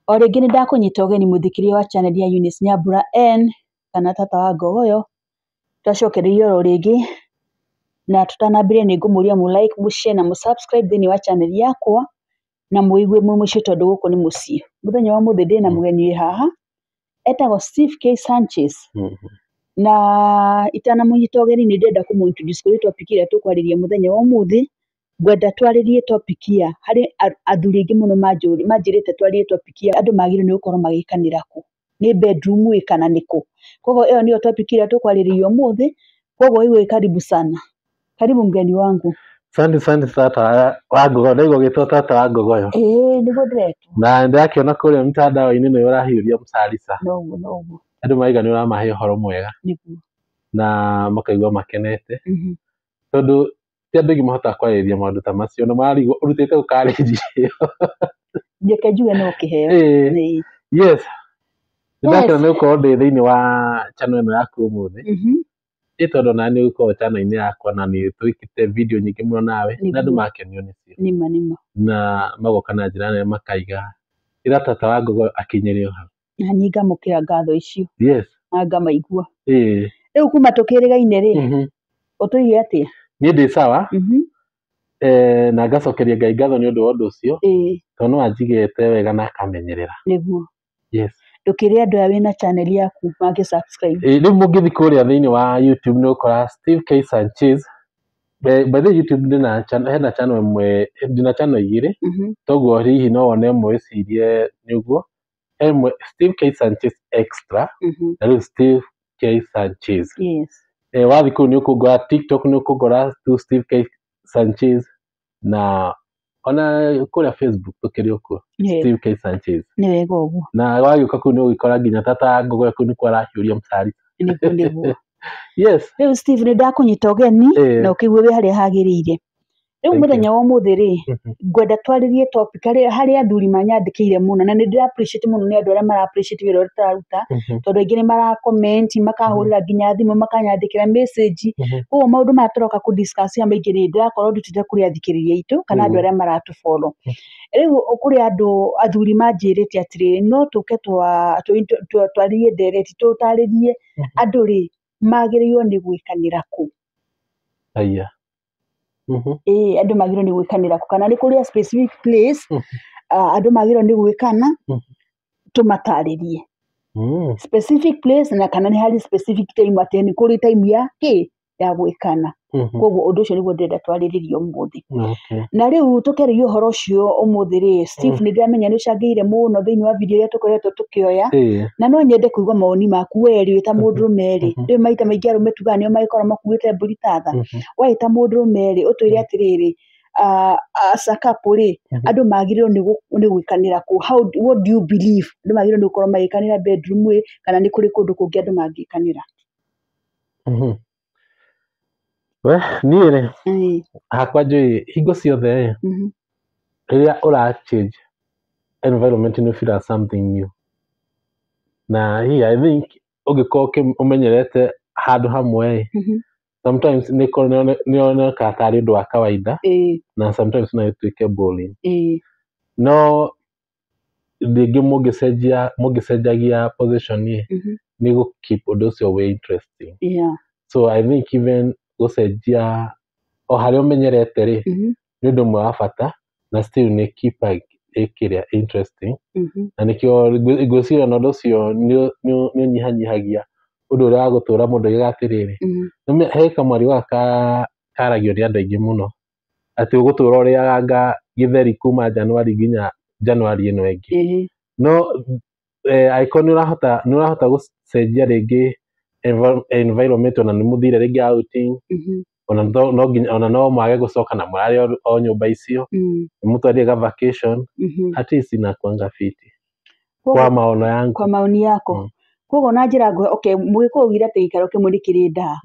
O rĩngĩ nĩ ndakũnyita ũgeni mũthikĩria wa channel ya Eunice Nyambura N kana tata wa Ngogoyo. Twacokereria oro rĩngĩ na tũtanambĩrĩria nĩ ngũmũria mũ like, mũ share na mũ subscribe thĩinĩ wa channel yakwa na mũigue mwĩ mũciĩ tondũ gũkũ nĩ mũciĩ. Mũthenya wa ũmũthĩ ndĩna mũgeni wĩ haha etagwo Steve K Sanchez. Na itanamũnyita ũgeni nĩ ndĩrenda kũmũ introduce kũrĩ topic ĩrĩa tũkwarĩria mũthenya wa ũmũthĩ. Ngwenda twarĩrie topic ya harĩ athuri aingĩ mũno manjĩrĩte twarĩrie topic ya andũ magĩrĩirwo nĩ gũkorwo magĩkanĩra kũ, nĩ bedroom ĩ kana nĩ kũ. Koguo ĩyo nĩyo topic ĩrĩa tũkwarĩrĩria ũmũthĩ. Koguo igue karibu sana, karibu mgeni wangu. Asante asante, tata wa Ngogoyo. Ndaigua ũgĩtwo tata wa Ngogoyo. Ĩĩ, nĩguo ndĩretwo. Na ndĩrakĩona kũrĩa mtandao-inĩ nĩ ũrahiũria mũcarica. Noguo noguo. Andũ marauga nĩ ũramahe ũhoro mwega. Nĩguo. Na makaigua makenete. Tondũ ti andũ aingĩ mahotaga kwarĩrĩria maũndũ ta macio na mararigwo ũrutĩte kũ courage ĩyo. Reke njuge no kĩheo. Ĩĩ. Yes. Nĩndakena nĩ gũkorwo ndĩ thĩinĩ wa channel ĩno yaku ũmũthĩ. Ĩ tondũ ona nĩ ũgĩkorwo channel-inĩ yakwa na nĩ twĩkĩte video nyingĩ mũno nawe na andũ makenio nĩcio. Nĩma nĩma. Na magoka na njĩra nene makaiga ĩra tata wa Ngogoyo akinyĩre o hau. Na niĩ ngamũkĩra ngatho icio. Na ngamaigua. Rĩu kuma tũkĩrĩgaine rĩ, ũtũire atĩa? Niĩ ndĩ sawa. Na ngacokeria Ngai ngatho nĩ ũndũ wa ũndũ ũcio. Tondũ no anjigĩte wega na akamenyerera. Nĩguo. Yes. Ndũkĩre andũ aya wĩna channel yaku mangĩ subscribe. Ĩĩ, rĩu mũngĩthiĩ kũrĩa thĩinĩ wa YouTube nĩ ũgũkora Steve K Sanchez. By the way, YouTube ndĩna channel, hena channel ĩmwe, ndĩna channel igĩrĩ. Toguo hihi no wone ĩmwe wĩcirie nĩ ũguo. He ĩmwe Steve K Sanchez Extra na rĩu Steve K Sanchez. Wathiĩ kũu nĩ ũkũngora TikTok, nĩ ũkũngora tu Steve K Sanchez na ona kũrĩa Facebook tũkĩrĩ o kuo. Steve K Sanchez. Nĩ wega ũguo. Na wagĩũka kũu nĩ ũgũgĩkora nginya tata Ngogoyo kũu nĩkuo arahiũria mũcari. Nĩguo nĩguo. Yes. Rĩu Steve nĩ ndakũnyita ũgeni na ũkĩigue wĩ harĩa hagĩrĩire. Rĩu mũthenya wa ũmũthĩ rĩ, ngwenda twarĩrie topic harĩ athuri manyandĩkĩire mũno na nĩ ndĩra appreciate mũno nĩ andũ arĩa mara appreciate wĩra ũrĩa tũraruta tondũ aingĩ nĩ mara comment, makahũrĩra nginya thimũ, makanyandĩkĩra message. Koguo maũndũ maya tũroka kũ discuss haha maingĩ nĩ ndĩrakorwo ndutĩte kũrĩ athikĩrĩria aitũ kana andũ arĩa maratũ follow. Rĩu kũrĩ andũ athuri manjĩrĩte atĩrĩrĩ, no tũke twarĩrie ndereti, tũtarĩrie andũ rĩ magĩrĩirwo nĩ gwĩkanĩra kũ. Aya. Ĩĩ, andũ magĩrĩirwo nĩ gwĩkanĩra kũ kana nĩ kũrĩ a specific place andũ magĩrĩirwo nĩ gwĩkana tũmatarĩrie. Specific place na kana nĩ harĩ specific time atĩ nĩ kũrĩ time ya kĩ ya gwĩkana. Koguo ũndũ ũcio nĩguo ndĩrenda twarĩrĩrie ũmũthĩ. Na rĩu tũkĩarĩria ũhoro ũcio ũmũthĩ rĩ, Steve, nĩ ndĩramenya nĩ ũcangĩire mũno thĩinĩ wa video iria tũkoretwo tũkĩoya. Na no nyende kũigua mawoni maku we rĩ, wĩ ta mũndũrũme rĩ. Rĩu maita maingĩ arũme tugaga nĩo magĩkoragwo makuĩte mbũri ta tha. We wĩ ta mũndũrũme rĩ, ũtwĩre atĩrĩrĩ, as a couple rĩ, andũ magĩrĩirwo nĩ gwĩkanĩra kũ? What do you believe? Andũ magĩrĩirwo nĩ gũkorwo magĩkanĩra bedroom ĩ, kana nĩ kũrĩ kũndũ kũngĩ andũ mangĩkanĩra? We, niĩ rĩ, hakwa njũĩ hingo ciothe rĩ, rĩrĩa ũra change environment nĩ ũfeel something new. Na hihi I think ũngĩkorwo ũmenyerete handũ hamwe rĩ, sometimes nĩ yonekaga tarĩ ũndũ wa kawaida na sometimes no ĩtuĩke boring. No rĩngĩ mũngĩcenjagia position ĩ, nĩ gũ keep ũndũ ũcio wĩ interesting. So I think even gũcenjia o harĩa ũmenyerete rĩ, nĩ ũndũ ũmwe wa bata na still nĩ keep ĩkĩrĩa interesting. Na nĩkĩo ngwĩciria ona ũndũ ũcio nĩ ũnyihanyihagia ũndũ ũrĩa wa gũtũra mũndũ oigaga atĩrĩrĩ, he kamwario gaka karagio nĩ andũ aingĩ mũno atĩ ũgũtũra ũrĩaga anga gĩtheri kuma January nginya January ĩno ĩngĩ. No angĩkorwo nĩ ũrahota gũcenjia rĩngĩ environment ona nĩ mũthire rĩngĩ outing, ona no nginya ona no mwage gũcoka na mũrare o nyũmba icio, mũtwarire ga vacation, at least inakuanga fiti kwa maono yangu. Kwa maoni yako. Koguo na njĩra nguhĩ, okay, mũgĩkũyũ augire atĩ gĩikaro kĩmwe nĩ kĩrĩ ndaa.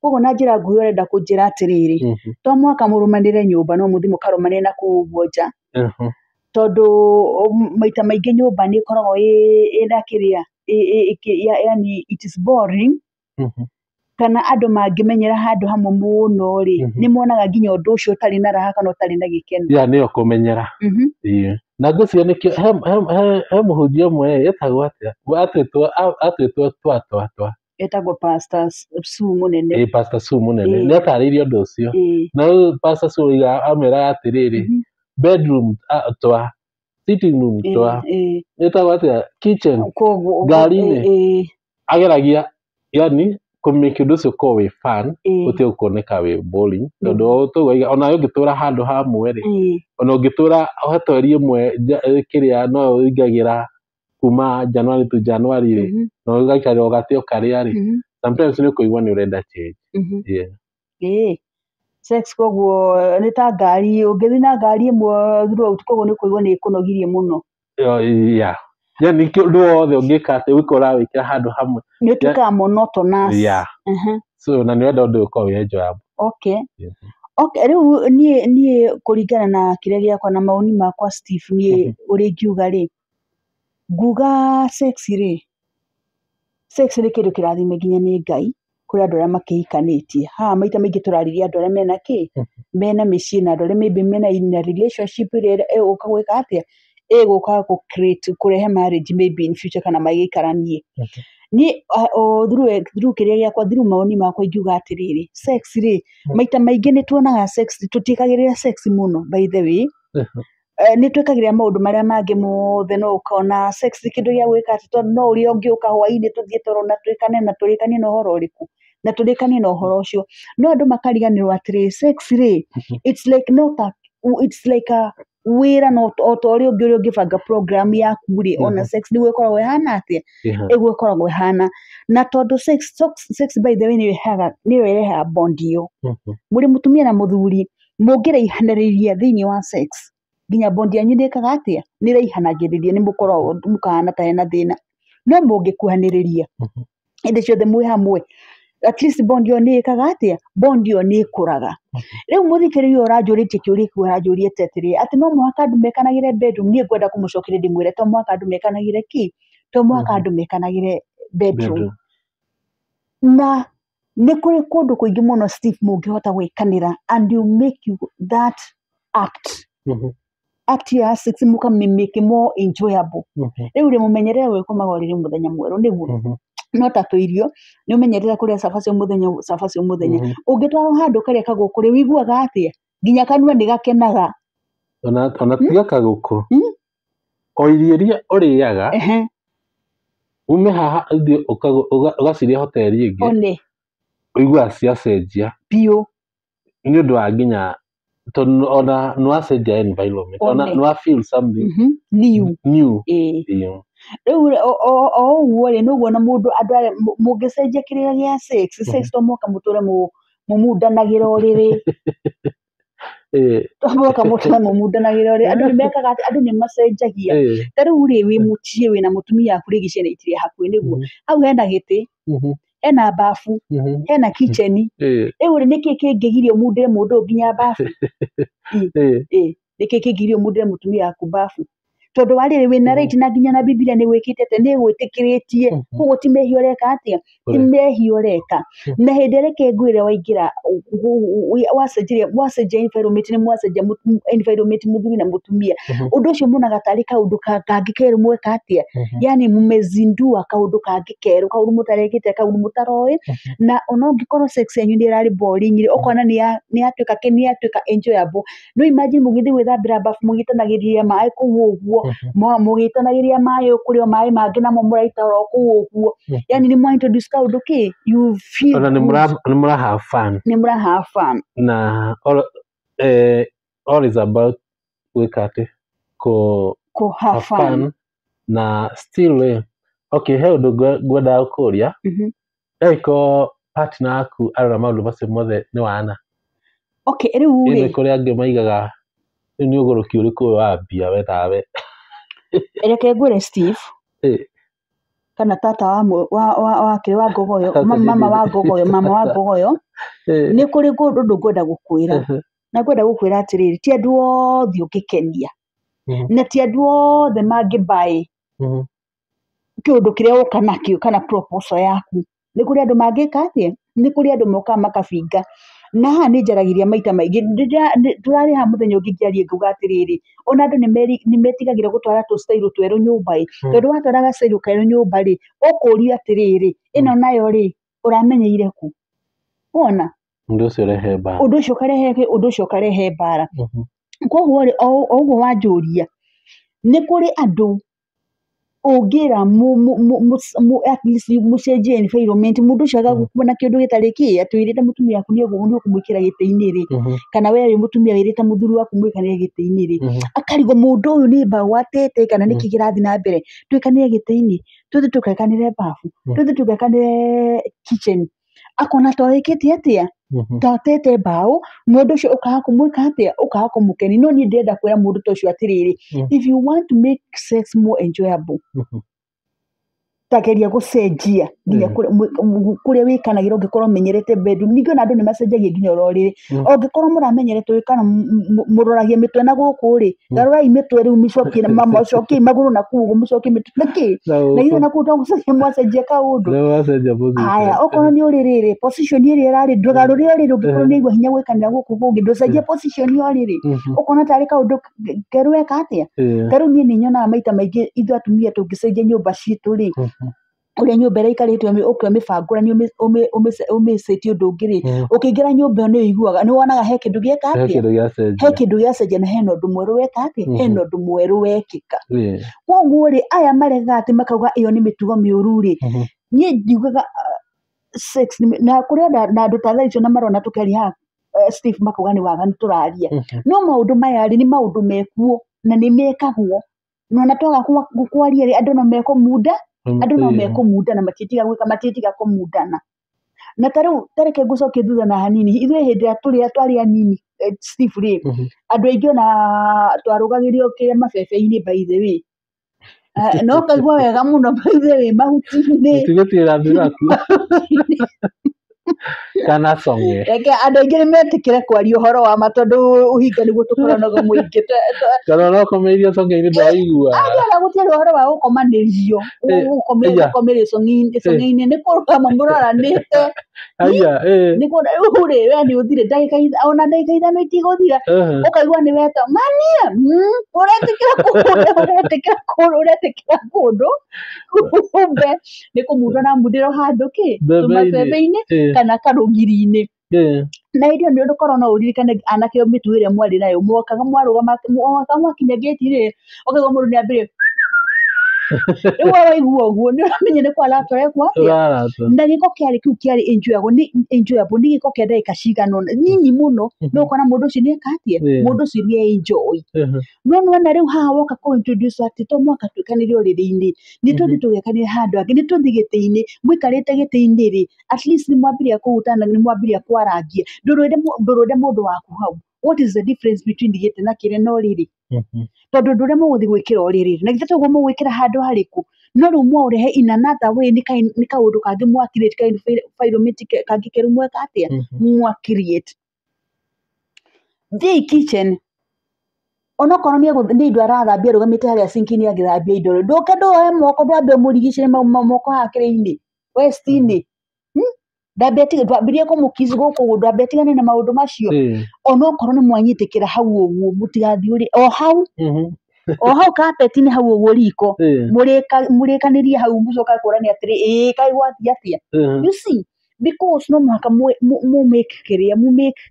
Koguo na njĩra nguhĩ ũrenda kũnjĩra atĩrĩrĩ, to mũhaka mũrũmanĩre nyũmba, no mũthiĩ mũkarũmanĩre na kũu ũguo nja. Tondũ maita maingĩ nyũmba nĩ ĩkoragwo ĩna kĩrĩa, yani it is boring. Kana andũ mangĩmenyera handũ hamwe mũno rĩ, nĩ monaga nginya ũndũ ũcio ũtarĩ na raha kana ũtarĩ na gĩkeno. Yeah, nĩyo kũmenyera. Na ngwĩciria nĩkĩo he mũhunjia ũmwe etagwo atĩa, atwĩtwo twa twa twa. Etagwo Pastor Sue Mũnene. Ĩ, Pastor Sue Mũnene nĩ atarĩirie ũndũ ũcio. Na rĩu Pastor Sue oiga ameraga atĩrĩrĩ, bedroom twa, sitting room twa, ĩtagwo atĩa, kitchen, ngari-inĩ, ageragia yani kũmake ũndũ ũcio ũkorwo wĩ fun, ũtige kuoneka wĩ boring, tondũ tũgũiga ona ũngĩtũra handũ hamwe rĩ, ona ũngĩtũra hoteri ĩmwe kĩrĩa no ũingagĩra kuma January to January rĩ, na ũgaikara o gatĩ o karĩa rĩ, sometimes nĩ ũkũigua nĩ ũrenda change. Yeah. Sex koguo nĩ ta ngari, ũngĩthiĩ na ngari ĩmwe throughout, koguo nĩ ũkũigua nĩ ĩkũnogirie mũno. Yeah. Yani ũndũ wothe ũngĩka atĩ ũgĩkora wĩkĩra handũ hamwe. Nĩ ũtuĩkaga monotonous. Yeah. So na nĩ ũrenda ũndũ ũkorwo wĩ enjoyable. Okay. Okay, rĩu niĩ kũringana na kĩrĩa gĩakwa na maoni makwa Steve, niĩ ũrĩa ingiuga rĩ, nguga sex rĩ, sex nĩ kĩndũ kĩrathime nginya nĩ Ngai kũrĩ andũ arĩa makĩhikanĩtie. Haha maita maingĩ tũrarĩria andũ arĩa mena kĩ, mena mĩciĩ na andũ arĩa maybe mena in a relationship ĩrĩa ĩgũka gwĩka atĩa, ĩgũka gũ create kũrehe marriage maybe in future kana magĩikaranie. Niĩ o through kĩrĩa gĩakwa, through maoni makwa ingiuga atĩrĩrĩ, sex rĩ, maita maingĩ nĩ tuonaga sex, tũtiĩkagĩrĩra sex mũno by the way. Nĩ twĩkagĩrĩra maũndũ marĩa mangĩ mothe, no ũkona sex kĩndũ gĩa gwĩka atĩ tondũ no ũrĩa ũngĩũka hwaĩ-inĩ tũthiĩ toro na twĩkane na tũrĩkanie na ũhoro ũrĩkũ, na tũrĩkanie na ũhoro ũcio. No andũ makariganĩrwo atĩrĩrĩ, sex rĩ, it's like not a, it's like a wĩra no o ta ũrĩa ũngĩ ũrĩa ũngĩbanga program yaku rĩ, ona sex nĩguo ĩkoragwo ĩhana atĩa, ĩguo ĩkoragwo ĩhana. Na tondũ sex by the way nĩyo ĩrehaga bond ĩyo. Mũrĩ mũtumia na mũthuri mũngĩraihanĩrĩria thĩinĩ wa sex, nginya bond yanyu nĩ ĩkaga atĩa, nĩ ĩraihanagĩrĩria, nĩ mũkoragwo mũkahana ta hena thĩna. No mũngĩkuhanĩrĩria hĩndĩ ciothe mwĩ hamwe, at least bond ĩyo nĩ ĩkaga atĩa, bond ĩyo nĩ ĩkũraga. Rĩu mũthikĩrĩria ũyũ ũranjũrĩtie kĩũria kĩu aranjũrĩtie atĩrĩ, atĩ no mũhaka andũ mekanagĩre bedroom. Niĩ ngwenda kũmũcokeria ndĩmwĩre to mũhaka andũ mekanagĩre kĩ, to mũhaka andũ mekanagĩre bedroom. Na nĩ kũrĩ kũndũ kũingĩ mũno Steve mũngĩhota gwĩkanĩra and you make you that act. Act ya sex mũkamĩmake more enjoyable. Rĩu rĩ, mũmenyerere gwĩkomaga ũrĩrĩ mũthenya mwerũ nĩguo. No ta tũirio, nĩ ũmenyerere kũrĩa cabaci o mũthenya, cabaci o mũthenya. Ũngĩtwarwo handũ karĩa kagũkũ rĩ, ũiguaga atĩa? Nginya kanua nĩ gakenaga. Ona tiga kagũkũ. O irio iria ũrĩaga, ume haha ũthiĩ ũgaciria hoteri ĩngĩ. One. Ũiguaga ciacenjia. Biũ. Nĩ ũndũ wa nginya tondũ ona nĩ wacenjia environment, ona nĩ wa feel something new. New. Rĩu o ũguo rĩ, noguo na mũndũ andũ arĩa mũngĩcenjia kĩrĩa gĩa sex, sex to mũhaka mũtũre mũmundanagĩra ũrĩrĩ. To mũhaka mũtũre mũmundanagĩra ũrĩrĩ. Andũ nĩ mekaga atĩ, andũ nĩ macenjagia. Ta rĩu rĩ, wĩ mũciĩ wĩna mũtumia waku rĩngĩ ciana itirĩ hakuhĩ nĩguo. Hau hena gĩtĩ, hena bafu, hena kitchen. Rĩu rĩ, nĩkĩ kĩngĩgiria ũmundĩre mũndũ ũyũ nginya bafu? Nĩkĩ kĩngĩgiria ũmundĩre mũtumia waku bafu? Tondũ wa rĩrĩ wĩna right na nginya na Bibilia nĩ gwĩkĩte atĩ nĩ ĩgwĩtĩkĩrĩtie. Koguo ti mehia ũreka atĩa? Ti mehia ũreka. Na hĩndĩ ĩrĩa reke ngwĩre waingĩra, wacenjia environment, nĩ mwacenjia environment mũthuri na mũtumia. Ũndũ ũcio muonaga tarĩ kaũndũ kangĩ kerũ mweka atĩa? Yani mmezindua kaũndũ kangĩ kerũ, kaũndũ mũtarekĩte, kaũndũ mũtaroĩ. Na ona ũngĩkorwo sex yanyu nĩ ĩrarĩ boring rĩ, ũkona nĩ yatuĩka kĩ, nĩ yatuĩka enjoyable. No imagine mũgĩthiĩ gwĩthambĩra bafu mũgĩitanagĩria maĩ kũu ũguo, mũgĩitanagĩria maĩ kũrĩ o maĩ mangĩ namo mũraita oro kũu ũguo. Yani nĩ mwa introduce kaũndũ kĩ, you feel Ona good. nĩ mũra have fun. Nĩ mũra have fun. Na all is about gwĩka atĩ, Kũ have have fun. fun. Na still, okay, he ũndũ ngwendaga gũkũria. Angĩkorwo partner yaku arora maũndũ macio mothe nĩ wana. Okay, rĩu Ĩ rĩ. nĩ kũrĩ angĩ maigaga rĩu nĩ ũgũrũki ũrĩkũ ũyũ wambia we nawe. Reke ngwĩre Steve. Kana tata wa wa, wa, wa, kĩrĩ wa Ngogoyo, Tata mama wa nĩ- Ngogoyo, mama wa Ngogoyo. Nĩ kũrĩ ũndũ ngwenda gũkwĩra. Na ngwenda gũkwĩra atĩrĩrĩ, ti andũ othe ũngĩkenia. Na ti andũ othe mangĩbuy kĩũndũ kĩrĩa woka nakĩo kana proposal yaku. Nĩ kũrĩ andũ mangĩka atĩa? Nĩ kũrĩ andũ mokaga makabinga. Na haha nĩ njaragĩria maita maingĩ. Tũrarĩ haha mũthenya ũngĩ ngĩaria ngauga atĩrĩrĩ, ona andũ nĩ metigagĩra gũtwara tũ-style twerũ nyũmba ĩ, tondũ watwara ga-style kerũ nyũmba rĩ, ũkũrio atĩrĩrĩ, ĩno nayo rĩ, ũramenyeire kũ? Wona? Ũndũ ũcio ũrehe mbara. Ũndũ ũcio ũkarehe kĩ? Ũndũ ũcio ũkarehe mbara. Koguo rĩ, o ũguo wanjũria, nĩ kũrĩ andũ ũngĩra at least mũcenjie environment, mũndũ ũcio agagũkua na kĩndũ gĩtarĩ kĩ, atĩ wĩrĩte mũtumia waku nĩ ũkũmwĩkĩra gĩtĩ-inĩ rĩ, kana we wĩ mũtumia wĩrĩte mũthuri waku mwĩkanĩre gĩtĩ-inĩ rĩ, akarigwo mũndũ ũyũ nĩ mbaũ atete kana nĩkĩ kĩrathiĩ na mbere, twĩkanĩre gĩtĩ-inĩ, tũthiĩ tũgekanĩre babu, tũthiĩ tũgekanĩre kitchen, akona ta wĩkĩte atĩa, ta ũtete mbaũ, mũndũ ũcio ũkaga kũmwĩka atĩa, ũkaga kũmũkenia. No niĩ ndĩrenda kwĩra mũndũ ta ũcio atĩrĩrĩ, if you want to make sex more enjoyable, ta geria gũcenjia nginya kũrĩa wĩkanagĩra ũngĩkorwo ũmenyerete bedroom. Ningĩ ona andũ nĩ macenjagia nginya oro rĩrĩ, ũngĩkorwo mũramenyerete gwĩkana mũroragia mĩtwe na gũkũ rĩ, garũrai mĩtwe rĩu mĩcokie mũcokie magũrũ na kũu ũguo, mũcokie mĩtwe nĩkĩ na ithuĩ na kũu to gũcenjia mwacenjia kaũndũ. Haya, okorwo nĩ ũrĩrĩ rĩ, position ĩrĩa ĩrarĩ ndũgarũre ũrĩrĩ, ũngĩkorwo nĩ aigua hinya gwĩkanĩra gũkũ kũngĩ, ndũcenjie position ya ũrĩrĩ, ũkona tarĩ kaũndũ kerũ weka atĩa. Ta rĩu niĩ nĩ nyonaga maita maingĩ ithuĩ atumia tũngĩcenjia nyũmba citũ rĩ, ũrĩa nyũmba ĩrĩa ĩikarĩte ũke ũmĩbangũranie ũmĩcetie ũndũ ũngĩ rĩ, ũkĩingĩra nyũmba ĩyo nĩ ũiguaga, nĩ wonaga he kĩndũ gĩeka atĩa, he kĩndũ gĩacenjia na hena ũndũ mwerũ weka atĩa, hena ũndũ mwerũ wekĩka. Koguo rĩ, aya maregaga atĩ makauga ĩyo nĩ mĩtugo mĩũru rĩ, niĩ njugaga sex na kũrĩ na andũ ta thaa icio na marona tũkĩaria haha, Steve, makauga nĩ waganu tũraria. No maũndũ maya rĩ, nĩ maũndũ mekuo na nĩ mekagwo, na ona twaga kwaria rĩ, andũ no mekũmunda, andũ no mekũmundana, matiĩtiga gwĩka, matiĩtiga kũmundana. Na ta rĩu ta reke ngũcokie thutha na hanini, ithuĩ hĩndĩ ĩrĩa tũrĩ twarĩ anini, Steve rĩ, andũ aingĩ ona twarũgagĩrio kĩrĩa mabebe-inĩ, by the way, no ũkaigua wega mũno, by the way, mahuti-inĩ. Mũtigũtigĩra thuraku kana cong'e. Reke andũ aingĩ nĩ metĩkĩre kwaria ũhoro wa ma, tondũ ũhinga nĩguo tũkorwo naguo mũingĩ. Kana ũrakomeirio cong'e-inĩ ndwaigua. Ona gũtiarĩ ũhoro wa gũkomanĩrio, gũkomerio icong'e-inĩ, nĩ kũrũgama mũroranĩte. Aya, eh. Nĩ kuona rĩu rĩ, we nĩ ũthire ndagĩka, ona ndagĩka 5 itigũthira, ũkaigua nĩ weta mania, ũretĩkĩra kũndũ, ũretĩkĩra kũndũ, ũretĩkĩra kũndũ, kumbe nĩ kũmunda ũramundĩra handũ kĩ Mbembe-inĩ. tũmabebe-inĩ kana karũgiri-inĩ. Na hĩndĩ ĩyo nĩ ũkorwo no ũririkane anake o mĩtugo ĩrĩa mwarĩ nayo, mwokaga mwarũgama, mwoka mwakinya gate rĩ, ũkaigua mũndũ nĩ ambĩrĩria. Rĩu we waigua ũguo nĩ ũramenya nĩ kwaratwo arekwo atĩa. Ũraratwo. Na gĩko kĩarĩ kĩu kĩarĩ enjoyable, nĩ enjoyable, nĩ gĩko kĩa ndagĩka cigana ũna nini mũno, no ũkona mũndũ ũcio nĩ eka atĩa, mũndũ ũcio nĩ enjoy. No nĩwona rĩu haha woka kũ introduce atĩ to mũhaka twĩkanĩre ũrĩrĩ-inĩ, nĩ tũthiĩ tũgekanĩre handũ hangĩ, nĩ tũthiĩ gĩtĩ-inĩ, mũikarĩte gĩtĩ-inĩ rĩ, at least nĩ mwambĩrĩria kũhutana, nĩ mwambĩrĩria kwarangia, ndũrũĩre mũndũ waku hau. What is the difference between gĩtĩ na kĩrĩa na ũrĩrĩ? Tondũ ũndũ ũrĩa mũgũthiĩ gwĩkĩra ũrĩrĩ, na githĩ toguo mũgwĩkĩra handũ harĩkũ? No rĩu mwaũrehe in another way, nĩ kaũndũ kangĩ mwa create, ka environment kangĩ kerũ mweka atĩa, mwa create. Thiĩi kitchen, onokorwo nĩ indo arathambia arũgamĩte harĩa sink-inĩ agĩthambia indo rĩ, ndũke ndũoe moko ndwambe ũmũrigicĩre moko haha kĩrĩa-inĩ, waist-inĩ. Ndambe atige, ndwambĩrĩrie kũmũkiss gũkũ ũguo, ndwambe atigane na maũndũ macio. Onokorwo nĩ mwanyitĩkĩra hau ũguo, mũtigathiĩ ũrĩ o hau, o hau carpet-inĩ hau ũguo riko, mũrĩkanĩrie hau, mũcoke kũrania atĩrĩ, ĩĩ kaĩ gwathiĩ atĩa? You see, because no mũhaka mũ make kĩrĩa, mũ make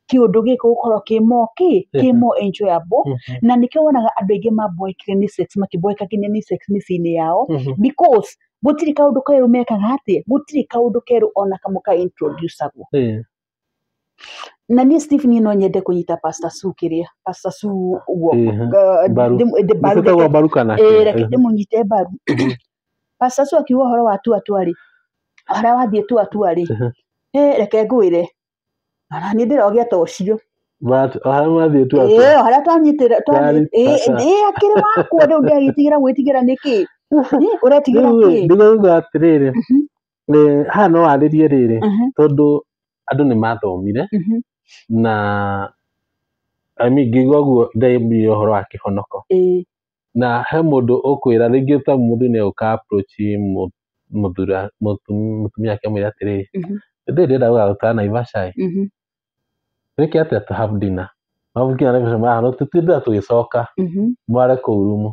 kĩũndũ gĩkĩ gũkorwo kĩ more kĩ, kĩ more enjoyable. Na nĩkĩo wonaga andũ aingĩ mamboekire nĩ sex, makĩboeka nginya nĩ sex mĩciĩ-inĩ yao, because gũtirĩ kaũndũ kerũ mekaga atĩa, gũtirĩ kaũndũ kerũ ona kamwe ka introduce-agwo. Na niĩ Steve, niĩ no nyende kũnyita Pastor Sue kĩrĩa, Pastor Sue guoko, Mbaru. Mbaru. Nĩciĩtagwo mbaru kana Ĩĩ, reke ndĩmũnyite mbaru. Pastor Sue akiuga ũhoro wa tua tua rĩ, harĩa wathiĩ tua tua rĩ, reke ngwĩre, ona niĩ ndĩrogĩa ta ũcio. But harĩa mwathiĩ tua Ĩĩ, harĩa twanyitĩra Yarĩ bata. Ĩĩ, akĩrĩ wakwa rĩu ndĩragĩtigĩra gwĩtigĩra nĩkĩ? Ũretigĩra Rĩu kĩ? ndĩrauga atĩrĩrĩ, haha no warĩrie rĩrĩ, tondũ andũ nĩ mathomire na I mean, ngĩigua ũguo ndaiguire ũhoro wa kĩhonoko. Na he mũndũ ũkwĩra rĩngĩ ta mũthuri nĩ egũka approach mũthuri mũtumia ake amwĩre atĩrĩrĩ, ndĩ ndĩrenda gũgagũtwara Naivasha ĩ, Twĩke atĩa to have dinner mabukinya Naivasha marahana tũtindaga tũgĩcoka mware kũu rumu.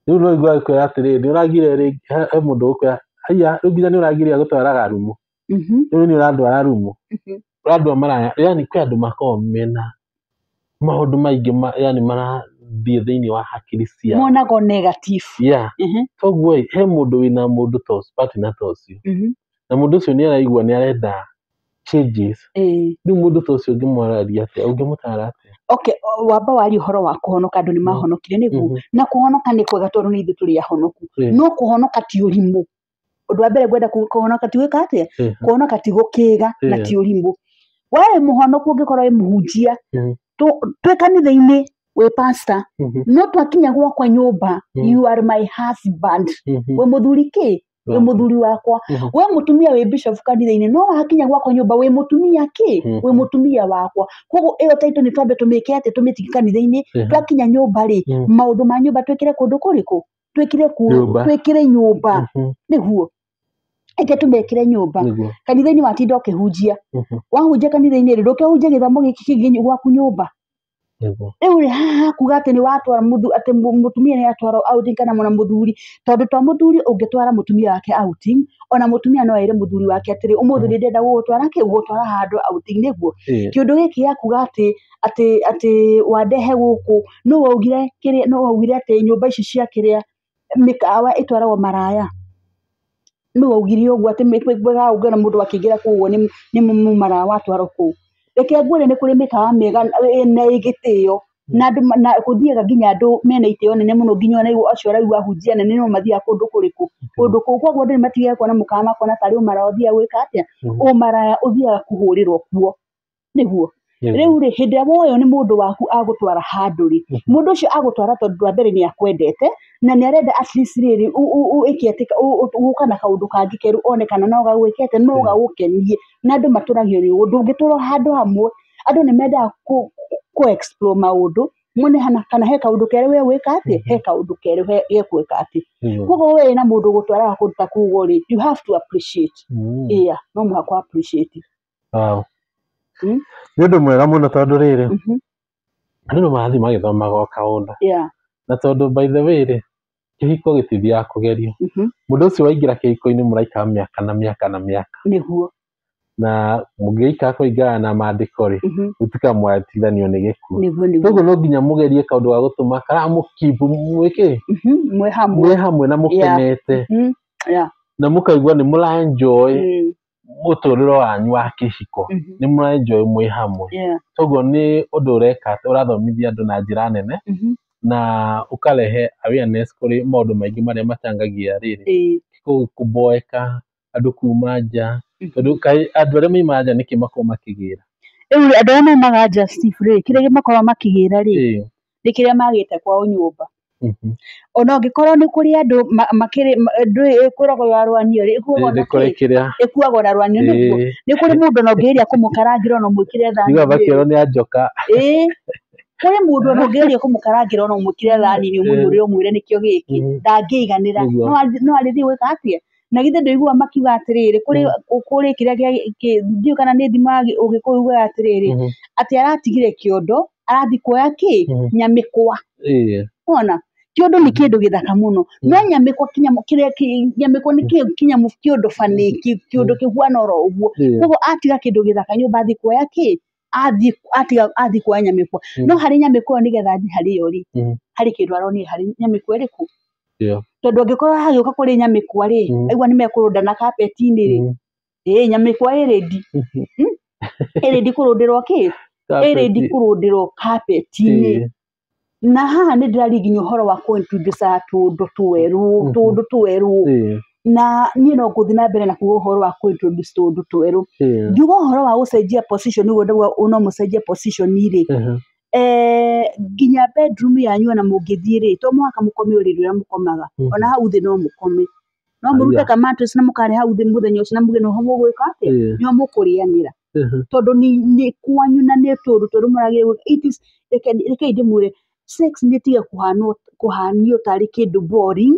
Rĩu no igua agĩkwĩra atĩrĩrĩ nĩ ũragire rĩngĩ he mũndũ ũgũkwĩra haiya rĩu nginya nĩ ũragire agũtwaraga rumu. Rĩu nĩ ũrandwara rumu. Ũrandwara maraya yani kwĩ andũ makoragwo mena maũndũ maingĩ yani marathiĩ thĩinĩ wa hakiri ciao. Monago negative. Yeah. Koguo ĩ, he mũndũ wĩna mũndũ ta ũcio partner ta ũcio. Na mũndũ ũcio nĩ araigua nĩ arenda changes. Rĩu mũndũ ta ũcio ũngĩmwarĩria atĩa ũngĩmũtara atĩa? Okay, wamba waria ũhoro wa kũhonoka andũ nĩ mahonokire nĩguo. Na kũhonoka nĩ kwega tondũ nĩ ithuĩ tũrĩ ahonoku. No kũhonoka ti ũrimũ. Ũndũ wa mbere ngwenda kũhonoka ti gwĩka atĩa? Kũhonoka ti gũkĩga na ti ũrimũ. We wĩ mũhonoku ũngĩkorwo wĩ mũhunjia, twĩ kanitha-inĩ wĩ pastor, no twakinya gwakwa nyũmba, you are my husband. Wĩ mũthuri kĩ? Wĩ mũthuri wakwa. We mũtumia wĩ bishop kanitha-inĩ, no wakinya gwakwa nyũmba wĩ mũtumia kĩ? Wĩ mũtumia wakwa. Koguo ĩyo title nĩ twambe tũmĩke atĩ tũmĩtige kanitha-inĩ, twakinya nyũmba rĩ, maũndũ ma nyũmba twĩkĩre kũndũ kũrĩkũ? Twĩkĩre Nyũmba. Twĩkĩre nyũmba. Nĩguo. Reke tũmekĩre nyũmba. Kanitha-inĩ watinda ũkĩhunjia. Wahunjia kanitha-inĩ rĩ, ndũkĩhunjia gĩthomo gĩkĩ kĩngĩ gwaku nyũmba. Rĩu rĩ haha kuga atĩ nĩ watwara atĩ mũtumia nĩ atwarwo outing kana mwana mũthuri, tondũ to mũthuri ũngĩtwara mũtumia wake outing, ona mũtumia no ere mũthuri wake atĩrĩ, ũmũthĩ nĩ ndĩrenda gũgũtwara kĩ, gũgũtwara handũ outing nĩguo. Kĩũndũ gĩkĩ gĩa kuga atĩ, atĩ, atĩ wandehe gũkũ, no waugire kĩrĩa, no waugire atĩ nyũmba ici cia kĩrĩa mĩkawa ĩtwaragwo maraya. No waugire ũguo atĩ mĩkawa ũngĩona mũndũ akĩingĩra kũu ũguo nĩ mũmaraya watwarwo kũu. Reke ngwĩre nĩ kũrĩ mĩkawa mĩega na ĩ gĩtĩo, na andũ na gũthiaga nginya andũ mena itĩo nene mũno nginya ona acio ũraigua ahunjia nene no mathiaga kũndũ kũrĩkũ? Kũndũ kũu. Koguo andũ nĩ matigaga kuona mũkawa makona tarĩ ũmaraya ũthiaga gwĩka atĩa? Ũmaraya ũthiaga kũhũrĩrwo kuo. Nĩguo. Rĩu rĩ, hĩndĩ ĩrĩa woywo nĩ mũndũ waku agũtwara handũ rĩ, mũndũ ũcio agũtwara tondũ wa mbere nĩ akwendete, na nĩ arenda at least rĩrĩ, ĩke atĩ, gũka na kaũndũ kangĩ kerũ one kana no gagwĩke atĩa, no gagũkenie. Na andũ matũragio nĩ ũguo, ndũngĩtũra handũ hamwe, andũ nĩ mendaga kũ explore maũndũ, mone kana he kaũndũ kerũ we gwĩka atĩa, he kaũndũ kerũ gegwĩka atĩa. Koguo we wĩna mũndũ ũgũtwaraga kũndũ ta kũu rĩ, you have to appreciate. Yeah, no mũhaka appreciate. Wow. Nĩ ũndũ mwega mũno tondũ rĩrĩ, andũ nĩ marathiĩ magĩthomaga o kaũndũ. Na tondũ by the way rĩ, kĩhiko gĩtithiaga kũgerio. Mũndũ ũcio waingĩra kĩhiko-inĩ mũraikara mĩaka na mĩaka na mĩaka. Nĩguo. Na mũngĩikara kũringana na maandĩko rĩ, gũtuĩka mwatigithanio nĩ gĩkuũ. Nĩguo, nĩguo. Koguo no nginya mũgerie kaũndũ ga gũtũma karamũkeep mwĩkĩ? Mwĩ hamwe. Mwĩ hamwe na mũkenete. Na mũkaigua nĩ mũra-enjoy mũtũrĩre wanyu wa kĩhiko. Nĩ mũra-enjoy mwĩ hamwe. Koguo nĩ ũndũ ũreka ũrathomithia andũ na njĩra nene, na ũkarehe awareness kũrĩ maũndũ maingĩ marĩa machangagia rĩrĩ. Kũboeka, andũ kuma nja, tondũ kaĩ andũ arĩa maumaga nja nĩkĩ makoragwo makĩgĩra? Rĩu rĩ, andũ arĩa maumaga nja Steve rĩ, kĩrĩa makoragwo makĩgĩra rĩ, nĩ kĩrĩa magĩte kwao nyũmba. Ona ũngĩkorwo nĩ kũrĩ andũ makĩrĩ, ndũĩ ĩkoragwo ya rwanio rĩ, ĩkuagwo na Nĩ kũrĩ kĩ? kĩrĩa. Ĩkuagwo na rwanio nĩguo. Nĩ kũrĩ mũndũ ona ũngĩgeria kũmũkarangĩra ona ũmwĩkĩre thani Nĩguo rĩ. makĩrwo nĩ anjoka. Kũrĩ mũndũ ona ũngĩgeria kũmũkarangĩra ona ũmwĩkĩre thani-inĩ ũmũihũrĩre ũmwĩre nĩkĩo gĩkĩ, ndangĩiganĩra. No arĩthiĩ gwĩka atĩa? Na githĩ ndũiguaga makiuga atĩrĩrĩ, kũrĩ kĩrĩa gĩa, ndiũĩ kana nĩ thimo ya Ũgĩkũyũ yugaga atĩrĩrĩ, atĩ aratigire kĩondo, arathiĩ kuoya kĩ? Nyamĩkwa. Wona? Kĩondo nĩ kĩndũ gĩthaka mũno. No nyamĩkwa kĩrĩa nyamĩkwa nĩ kĩnyamũ kĩondo bani, kĩũndũ kĩhuana oro ũguo. Koguo atiga kĩndũ gĩthaka nyũmba athiĩ kuoya kĩ? Athiĩ, atiga, athiĩ kuoya nyamĩkwa. No harĩ nyamĩkwa ĩyo nĩgetha athiĩ harĩ yo rĩ, harĩ kĩndũ aronire harĩ nyamĩkwa ĩrĩkũ? Tondũ angĩkorwo hagĩũka kũrĩ nyamĩkwa rĩ, aigua nĩ mekũrũndana carpet-inĩ rĩ, nyamĩkwa ĩ ready. Ĩ ready kũrũndĩrwo kĩ? Ĩ ready kũrũndĩrwo carpet-inĩ. Na haha nĩ ndĩraria nginya ũhoro wa kũ-introduce tũũndũ twerũ, tũũndũ twerũ. Na niĩ no ngũthiĩ na mbere na kuga ũhoro wa kũ-introduce tũũndũ twerũ. Ngiuga ũhoro wa gũcenjia position ũguo ndauga no mũcenjie position rĩ, nginya bedroom yanyu ona mũngĩthiĩ rĩ, to mũhaka mũkome ũrĩrĩ ũrĩa mũkomaga. Ona hau thĩ no mũkome. No mũrute ka mattress na mũkare hau thĩ mũthenya ũcio na muge noho mũgwĩka atĩa? Nĩho mũkũrĩanĩra. Tondũ nĩ kwanyu na nĩ tũũndũ twerũ mũragĩrĩirwo gwĩka. It is, rekei ndĩmwĩre, sex nĩ ĩtige kũhanio tarĩ kĩndũ boring.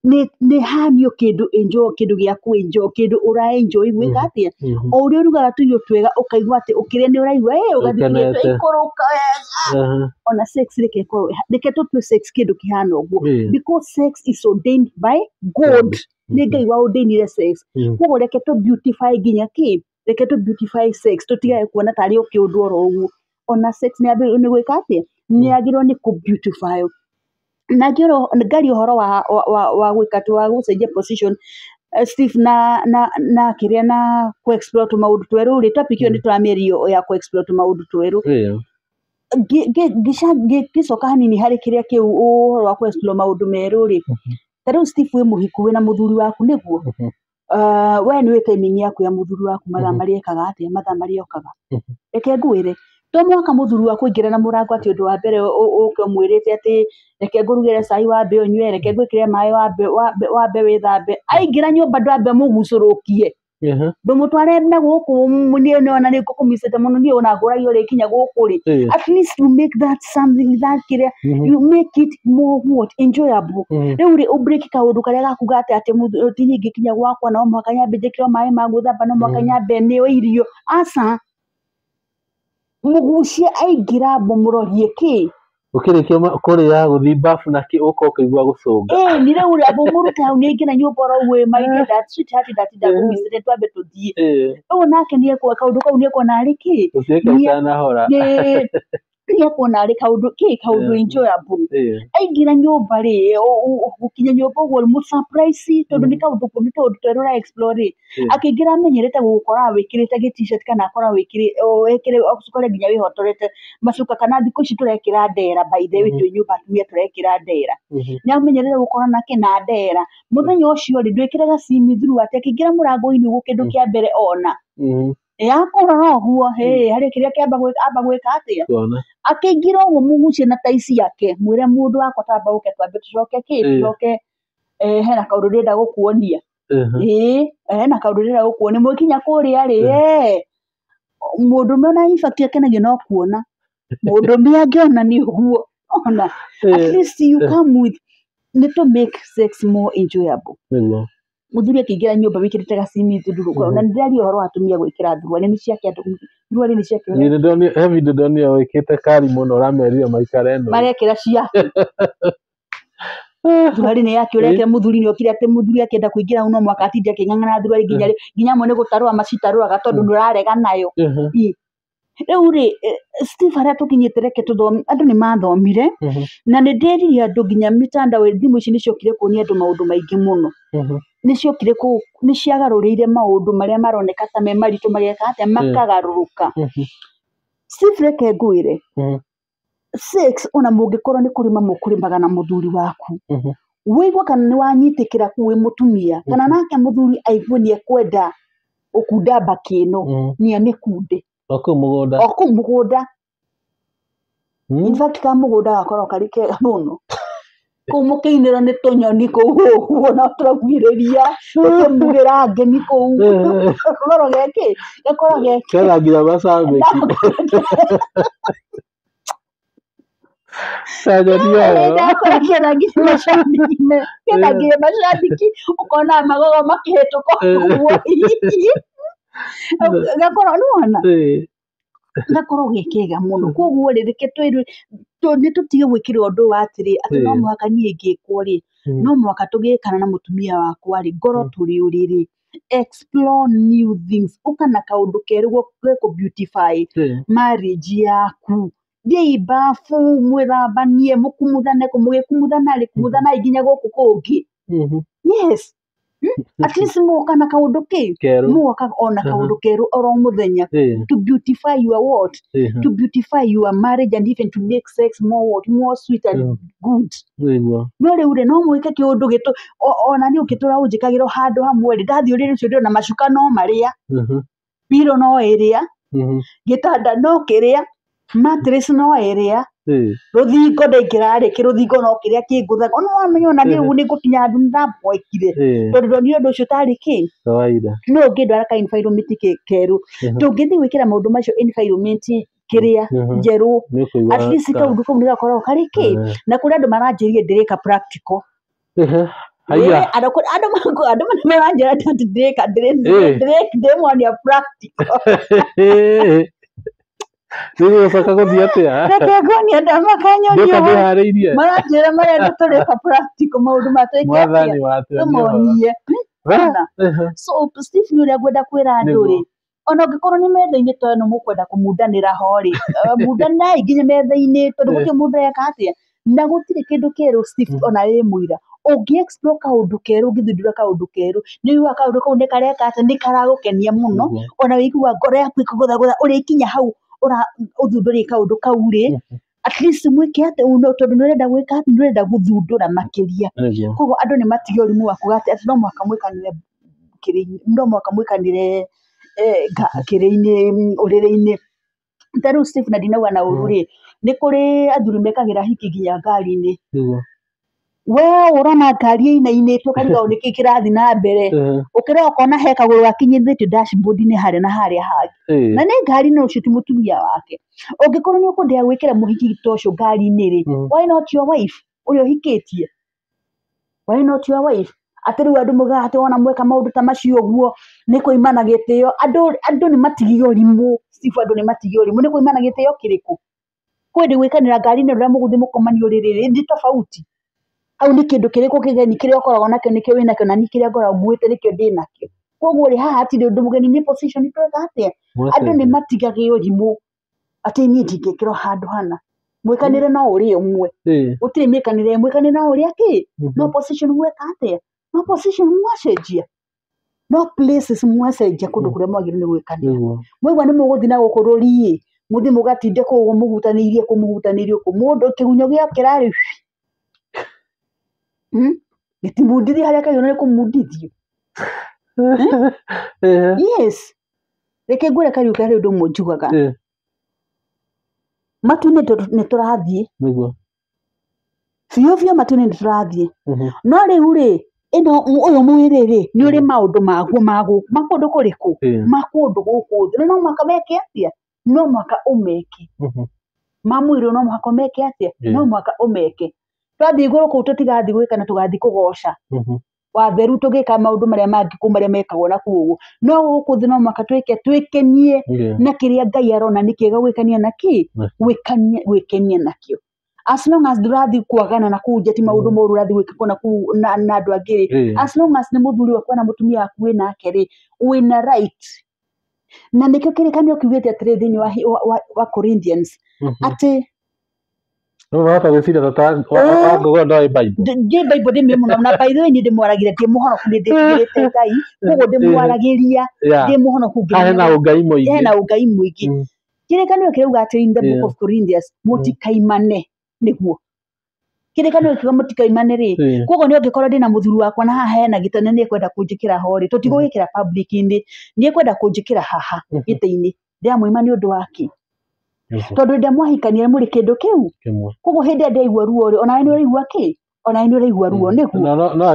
Nĩ hanio kĩndũ enjoy, kĩndũ gĩa kũ enjoy, kĩndũ ũra enjoy gwĩka atĩa. O ũrĩa ũrugaga tũirio twega ũkaigua atĩ ũkĩrĩa nĩ ũraigua ũgathiĩ Ũkenete. ikũrũka wega. Ona sex reke ĩkorwo, reke tũtue sex kĩndũ kĩhana ũguo, because sex is ordained by God. Nĩ Ngai wa ordainire sex. Koguo reke tũ beautify nginya kĩ, reke tũ beautify sex, tũtigage kuona tarĩ o kĩũndũ oro ũguo. Ona sex nĩ yagĩrĩirwo nĩ gwĩka atĩa, nĩ yagĩrĩirwo nĩ kũ beautify. Na ngaria ũhoro wa gwĩka atĩ wa gũcenjia position, Steve, na kĩrĩa na kũ explore tũmaũndũ twerũ rĩ, topic ĩyo nĩ tũramĩaria ya kũ explore tũmaũndũ twerũ. Ngĩcoka hanini harĩ kĩrĩa kĩu ũhoro wa kũ explore maũndũ merũ rĩ, ta rĩu Steve wĩ mũhiku, wĩna mũthuri waku nĩguo? We nĩũĩ timing yaku ya mũthuri waku, mathaa marĩa ekaga atĩa, mathaa marĩa okaga. Reke ngwĩre, to mũhaka mũthuri waku aingĩre na mũrango atĩ ũndũ wa mbere ũke ũmwĩrĩte atĩ reke ngũrugĩre cai wambe ũnyue, reke ngwĩkĩre maĩ wambe wĩthambe. Aingĩra nyũmba ndwambe mũgucũrũkie, ndũmũtware na gũkũ, niĩ nĩwona nĩ ngũkũmicĩte mũno, niĩ ona ngũragio rĩkinya gũkũ rĩ. At least you make that something that kĩrĩa, you make it more what, enjoyable. Rĩu rĩ, ũbreak kaũndũ karĩa gakuga atĩ ti niĩ ngĩkinya gwakwa no mũhaka nyambe njĩkĩrwo maĩ ma gwĩthamba, no mũhaka nyambe nĩo irio. Aca, mũgucie aingĩra mũmũrorie kĩ. Ũkĩrĩkia kũrĩa gũthiĩ bafu na kĩ, ũka ũkaigua gũcũnga. Ĩĩ, nĩ rĩu rĩ, amba ũmũrute hau nĩ aingĩra nyũmba oro ũguo, my dear, that sweetheart, ndatinda ngũmicĩte, twambe tũthiĩ. Ũguo nake nĩ kaũndũ kau nĩ ekuona arĩ kĩ. Gũtuĩka ũtanahora. Nĩ ekuona arĩ kaũndũ kĩ, kaũndũ enjoyable. Aingĩra nyũmba rĩ, gũkinya nyũmba ũguo mũ surprise, tondũ nĩ kaũndũ, nĩ tũũndũ twerũ ũra explore rĩ, akĩingĩra amenyerete gũgũkora wĩkĩrĩte gĩ T-shirt kana akora wĩkĩre ũkore nginya wĩhotorete macuka, kana thikũ ici tũrekĩra ndera, by the way, twĩ nyũmba atumia tũrekĩra ndera. Nĩ amenyerete gũkora nake na ndera. Mũthenya ũcio rĩ, ndwĩkĩraga simi through atĩ akĩingĩra mũrango-inĩ ũguo kĩndũ kĩa mbere ona yakũrora ũguo, harĩ kĩrĩa kĩamba amba gwĩka atĩa. Kuona. Akĩingĩra ũguo mũgucie na tai ciake, mwĩre mũndũ wakwa tamba ũke twambe tũcoke kĩ, tũcoke, hena kaũndũ ndĩrenda gũkuonia. Ĩĩ, hena kaũndũ ndĩrenda gũkuonia. Mũgĩkinya kũrĩa rĩ, mũndũrũme ona in fact akenagio no kuona mũndũrũme angĩona nĩ ũguo ona at least you come with nĩ to make sex more enjoyable. Nĩguo. Mũthuri akĩingĩra nyũmba wĩkĩrĩte gacimi thunduru, na nĩndĩraria ũhoro wa atumia gwĩkĩra thuruarĩ nĩ ciake, andũ thuruarĩ nĩ ciake. Niĩ nĩndonire he video ndonire wĩkĩte kari mũno ũramerire maikare ĩno. Marekĩra ciake thuruarĩ nĩ yake ũrekĩra. Mũthuri nĩ okire atĩ mũthuri akĩenda kũingĩra hau no mũhaka atinde akĩng'ang'ana thuruarĩ nginya nginya amwe nĩ gũtarũra macitarũraga tondũ nĩ ũrarega nayo. Rĩu rĩ, Steve, harĩa tũkinyĩte, reke tũthome, andũ nĩ mathomire na nĩ ndĩrire andũ nginya mitandao, thimũ ici nĩ ciokire kuonia andũ maũndũ maingĩ mũno. Nĩ ciokire kũ nĩ ciagarũrĩire maũndũ marĩa maroneka ta me maritũ mageka atĩa, makagarũrũka. Steve, reke ngwĩre, sex ona mũngĩkorwo nĩ kũrĩma mũkũrĩmaga na mũthuri waku, wĩigua kana nĩ wanyitĩkĩra kũu wĩ mũtumia, kana nake mũthuri aigue nĩ ekwenda gũkunda mbakĩ ĩno, nĩ amĩkunde. O kũu mũgũnda. O kũu mũgũnda. In fact ka mũgũnda gakoragwo karĩ kega mũno kũu, mũkĩinĩrwo nĩ tũnyoni kũu ũguo no tũraugĩrĩria tũkĩmugĩra ngemi kũu, gakoragwo gekĩ, gakoragwo ge Kena nginya macambĩki. Ta nyoni yayo. Ndakora kena nginya macambĩki, kena nginya macambĩki, ũkona magogo makĩhĩtũka ũguo, gakorwo nĩwona gakorwo ge kega mũno. Koguo rĩ, reke twĩrwe nĩ tũtige gwĩkĩra ũndũ wa atĩrĩ atĩ no mũhaka niĩ ngĩkwo rĩ, no mũhaka tũgĩkana na mũtumia wakwa rĩ, ngorwo tũrĩ ũrĩrĩ. Explore new things, ũka na kaũndũ kerũ gekũ beautify marriage yaku. Thiĩi bafu mwĩthambanie, mũkumuthane, mũgĩkumuthana rĩ, kumuthanai nginya gũkũ kũngĩ. Yes, at least mũgoka na kaũndũ kĩ Kerũ. Mũgoka ona kaũndũ kerũ oro mũthenya to beautify your what, to beautify your marriage and even to make sex more what, more sweet and good. Nĩguo. No rĩu rĩ, no mwĩke kĩũndũ gĩtũ ona niĩ ũngĩtũra ũnjĩkagĩra handũ hamwe rĩ, ndathiĩ ũrĩrĩ ũcio ndĩrona macuka no marĩa, pillow no ĩrĩa, gĩtanda no kĩrĩa, mattress no ĩrĩa, rũthingo ndaingĩra rĩ, kĩrũthingo no kĩrĩa kĩngũthaga. Ona wamenya ona niĩ ũguo nĩngũkinya handũ nĩndamboekire, tondũ ndonire ũndũ ũcio tarĩ kĩ. Kawaida. No ũngĩndwara ka environment kerũ, tũngĩthiĩ gwĩkĩra maũndũ macio environment kĩrĩa njerũ, Nĩ ũkũigua at least kaũndũ kau nĩgakoragwo karĩ kĩ. Na kũrĩ andũ maranjĩrire ndĩrĩka practical. Haiya. Andũ andũ maranjĩra atĩ ndĩreka ndĩmonia practical. Rĩu ũgũcoka gũthiĩ atĩa? Reke nguonie ndamakanyonia. Ndoka ndĩharĩirie. Maranjĩra marenda tũreka practical maũndũ ma twĩke atĩa? Mwathani watuonie ũhoro. Tũmonie. So Steve nĩ ũrĩa ngwenda kwĩra andũ rĩ, ona ũngĩkorwo nĩ metha-inĩ ta ĩno mũkwenda kũmundanĩra ho rĩ, mundanai nginya metha-inĩ tondũ gũtirĩ mũndũ areka atĩa. Na gũtirĩ kĩndũ kĩerũ Steve ona wĩ mũira. Ũngĩ explore kaũndũ kerũ, ũngĩthundũra kaũndũ kerũ, nĩ ũiguaga kaũndũ kau nĩ kareka atĩa, nĩ karagũkenia mũno, ona wĩiguaga ngoro yaku ĩkũgũthagũtha ũrĩkinya hau ũthundũrie kaũndũ kau rĩ, at least mwĩke atĩ tondũ nĩ ũrenda gwĩka atĩ, nĩ ũrenda gũthundũra makĩria. Koguo andũ nĩ matige ũrimũ wa kuga atĩ no mũhaka mwĩkanĩre kĩrĩ-inĩ, no mũhaka mwĩkanĩre kĩrĩ-inĩ, ũrĩrĩ-inĩ. Ta rĩu Steve na ndinauga na ũru rĩ, nĩ kũrĩ athuri mekagĩra hiki nginya ngari-inĩ. We ũrona ngari ĩinainĩtwo ũkarigwo nĩkĩ kĩrathiĩ na mbere. Ũkĩrora ũkona he kagũrũ gakinyithĩtio dashboard-inĩ harĩa na harĩa hangĩ. Na nĩ ngari no ũcio ti mũtumia wake. Ũngĩkorwo nĩ ũkwenda gwĩkĩra mũhiki ta ũcio ngari-inĩ rĩ, why not your wife ũrĩa ũhikĩtie? Why not your wife? Atĩ rĩu andũ moigaga atĩ wona mweka maũndũ ta macio ũguo nĩ kũimana gĩtĩo. Andũ nĩ matige ũrimũ, Steve, andũ nĩ matige ũrimũ. Nĩ kũimana gĩtĩo kĩrĩkũ? Kwĩ gwĩkanĩra ngari-inĩ rĩrĩa mũgũthiĩ mũkomanie ũrĩrĩ rĩ, nĩ tofauti. Hau nĩ kĩndũ kĩrĩkũ kĩgeni kĩrĩa ũkoragwo nakĩo nĩkĩo wĩnakĩo na niĩ kĩrĩa ngoragwo nguĩte nĩkĩo ndĩnakĩo. Koguo rĩ, haha hatirĩ ũndũ mũgeni, nĩ position tweka atĩa? Andũ nĩ matigage ũrimũ atĩ niĩ ndingĩkĩrwo handũ hana. Mwĩkanĩre no ũrĩ ũmwe. Gũtirĩ mĩkanĩre, mwĩkanĩre no ũrĩa kĩ? No position mweka atĩa? No position mwacenjia. No places mwacenjia kũndũ kũrĩa mwagĩrĩirwo nĩ gwĩkanĩra. Mwaigua nĩ mũgũthiĩ na gũkũ rũriĩ, mũthiĩ mũgatinde kũu ũguo mũhutanĩirie kũu mũhutanĩirie kũu. Mũndũ kĩgunyũ gĩokĩra rĩ, gĩtimundithie harĩa kagĩrĩirwo nĩ kũmundithio. Yes. Reke ngwĩre Kariũki harĩ ũndũ ũmwe njugaga. Matu-inĩ nĩ tũrathiĩ. Biũ biũ matu-inĩ nĩ tũrathiĩ. No rĩu rĩ, ĩno ũyũ mwĩrĩ rĩ, nĩ ũrĩ maũndũ maguo ma gũkũ, ma kũndũ kũrĩkũ? Ma kũndũ gũkũ thĩ. Na no mũhaka meke atĩa? No mũhaka ũmeke. Ma mwĩrĩ no mũhaka ũmeke atĩa? No mũhaka ũmeke. Twathiĩ igũrũ kũu tũtigathiĩ gwĩka na tũgathiĩ kũgoca. Watheru tũgĩka maũndũ marĩa mangĩ kũu marĩa mekagwo na kũu ũguo. No gũkũ thĩ no mũhaka twĩke, twĩkenie na kĩrĩa Ngai arona nĩ kĩega gwĩkenia na kĩ? Gwĩkenia nakĩo. As long as ndũrathiĩ kwagana na kũu nja ti maũndũ moru ũrathiĩ gwĩka na kũu na andũ angĩ rĩ. As long as nĩ mũthuri waku na mũtumia waku wĩ nake rĩ, wĩna right. Na nĩkĩo kĩrĩkanĩro kiugĩte atĩrĩ thĩinĩ wa Corinthians atĩ No wahota gwĩciria ta wangũgũra ndoĩ Bible. Ndĩ Bible ndĩmĩũĩ mũno na by the way niĩ ndĩmwaragĩria ndĩ mũhonoku nĩ ndĩtigĩrĩte Ngai koguo ndĩmwaragĩria ndĩ mũhonoku Hena ũngai mũingĩ. Hena ũngai mũingĩ. Kĩrĩkanĩro kĩrauga atĩ in the book of Corinthians mũtikaimane nĩguo. Kĩrĩkanĩro kiuga mũtikaimane rĩ, koguo nĩ ũngĩkorwo ndĩna mũthuri wakwa na haha hena gĩtĩ na nĩekwenda kũnjĩkĩra ho rĩ, tũtigũgĩkĩra public-inĩ, nĩekwenda kũnjĩkĩra haha gĩtĩ-inĩ, ndĩramũima nĩ ũndũ wa kĩ? Tondũ hĩndĩ ĩrĩa mwahikania mũrĩ kĩndũ kĩu, koguo hĩndĩ ĩrĩa ndĩraigua ruo rĩ, onawe nĩ ũraigua kĩ? Onawe nĩ ũraigua ruo nĩguo. No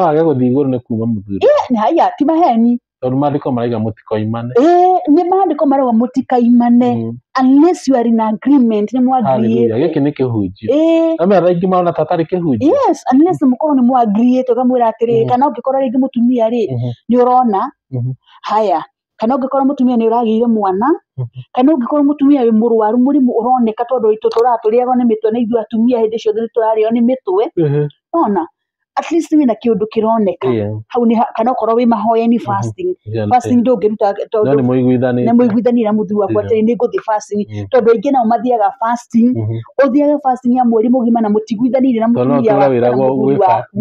age gũthiĩ igũrũ nĩ kuma mũthuri. Haya, ti maheni. Tondũ maandĩko marauga mũtikoimane. Nĩ maandĩko marauga mũtikaimane unless you are in agreement, nĩ mwagriĩte. Gĩkĩ nĩ kĩhunjio. Na mera aingĩ marona ta atarĩ kĩhunjio. Yes, unless mũkorwo nĩ mwagriĩte ũkamwĩra atĩrĩrĩ, kana ũngĩkorwo rĩngĩ mũtumia rĩ, nĩ ũrona, haya, kana ũngĩkorwo mũtumia nĩ ũragĩire mwana, kana ũngĩkorwo mũtumia wĩ mũrwaru mũrimũ ũroneka tondũ tũtũraga tũrĩagwo nĩ mĩtwe na ithuĩ atumia hĩndĩ ciothe nĩ tũrarĩo nĩ mĩtwe, ona at least wĩna kĩũndũ kĩroneka hau nĩ kana okorwo wĩ mahoya-inĩ fasting, fasting ndũngĩruta tondũ nĩ mũiguithanĩire na mũthuri waku atĩrĩ nĩ ngũthiĩ fasting, tondũ aingĩ nao mathiaga fasting, ũthiage fasting ya mweri mũgima na mũtiguithanĩire na mũtumia waku kana mũthuri waku.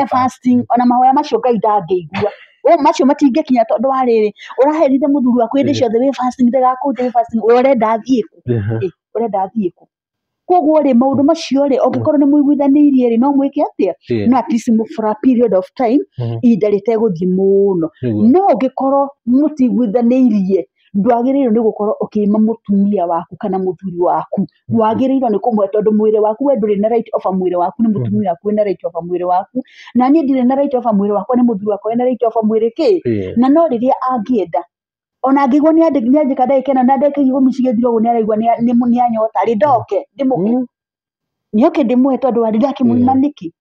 Fasting ona mahoya macio Ngai ndangĩigua. Macio matingĩkinya tondũ wa rĩrĩ ũraherithia mũthuri waku hĩndĩ ciothe wĩ fasting ndagakũnje wĩ fasting ũrenda athiĩ kũ? Ũrenda athiĩ kũ? Koguo rĩ maũndũ macio rĩ ũngĩkorwo nĩ mũiguithanĩirie rĩ no mwĩke atĩa? No at least for a period of time ihinda rĩtegũthiĩ mũno. No ũngĩkorwo mũtiguithanĩirie ndwagĩrĩirwo nĩ gũkorwo ũkĩima mũtumia waku kana mũthuri waku. Wagĩrĩirwo nĩ kũmũhe tondũ mwĩrĩ waku we ndũrĩ na right over mwĩrĩ waku, nĩ mũtumia waku wĩna right over mwĩrĩ waku, na niĩ ndirĩ na right over mwĩrĩ wakwa, nĩ mũthuri wakwa wĩna right over mwĩrĩ kĩ? Na no rĩrĩa angĩenda ona angĩigua nĩ anjĩka ndagĩka ĩno na ndagĩka ikũmi cigĩthira ũguo nĩ araigua nĩ anyota rĩ, ndoke ndĩmũhe. Nĩoke ndĩmũhe tondũ wa rĩrĩa akĩmũima nĩkĩ?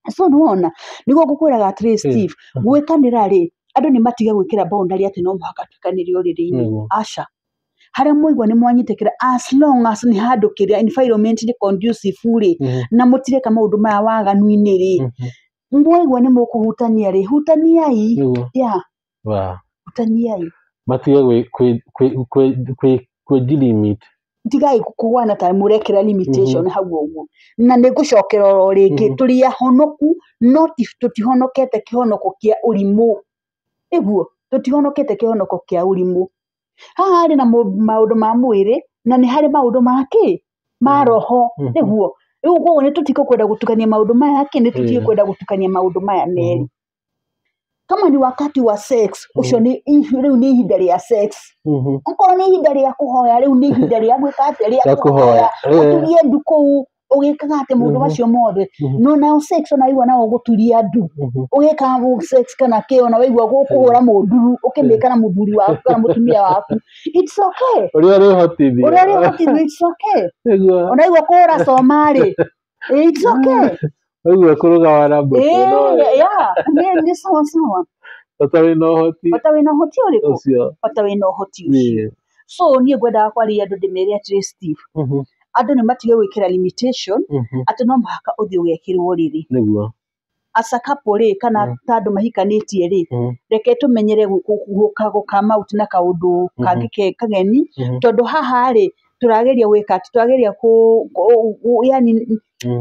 So nĩwona nĩguo ngũkwĩraga atĩrĩ Steve, gwĩkanĩra rĩ, andũ nĩ matige gwĩkĩra boundary atĩ no mũhaka twĩkanĩre ũrĩrĩ-inĩ. Aca, harĩa mwaigua nĩ mwanyitĩkĩra, as long as nĩ handũ kĩrĩa environment nĩ conducive rĩ, na mũtireka maũndũ maya waganu-inĩ rĩ, mwaigua nĩ mũkũhutania rĩ, hutaniai. Yeah, hutaniai. Matige kwĩjilimit. Tigai kũgwana ta mũrekĩra limitation hau ũguo. Na nĩ ngũcokera oro rĩngĩ, tũrĩ ahonoku, no tũtihonokete kĩhonoko kĩa ũrimũ. Ĩguo tũtihonokete kĩhonoko kĩa ũrimũ. Haha harĩ na maũndũ ma mwĩrĩ, na nĩ harĩ maũndũ ma kĩ ma roho. Nĩguo rĩu koguo nĩ tũtige kwenda gũtukania maũndũ maya kĩ, nĩ tũtige kwenda gũtukania maũndũ maya merĩ. Kama ni wakati wa sex, ũcio nĩ rĩu nĩ ihinda rĩa sex. Okorwo nĩ ihinda rĩa kũhoya, rĩu nĩ ihinda rĩa gwĩka atĩa, rĩa kũhoya. Ũturie ndu kũu ũgĩkaga atĩ maũndũ macio mothe. No nao sex ona waigua nao gũturia ndu, ũgĩka sex kana kĩ, ona waigua gũkũhũra mũnduru ũkĩmĩka na mũthuri waku kana mũtumia waku, it's okay. Ũrĩa ũrĩhotithio. Ũrĩa ũrĩhotithio, it's okay. Ona waigua kũhũra coma rĩ, it's okay. Waigua kũrũgama na mbũtũ. Yeah, nĩ sawa sawa. Bata wĩna ũhoti. Bata wĩna ũhoti ũrĩkũ? Bata wĩna ũhoti ũcio. So niĩ ngwendaga kwaria andũ ndĩmere atĩrĩ Steve, andũ nĩ matige gwĩkĩra limitation atĩ no mũhaka ũthiĩ ũgekĩrwo rĩrĩ. Nĩguo. As a couple rĩ, kana ta andũ mahikanĩtie rĩ, reke tũmenyere gũ come out na kaũndũ kangĩ kageni, tondũ haha rĩ tũrageria gwĩka atĩ tũrageria kũ yani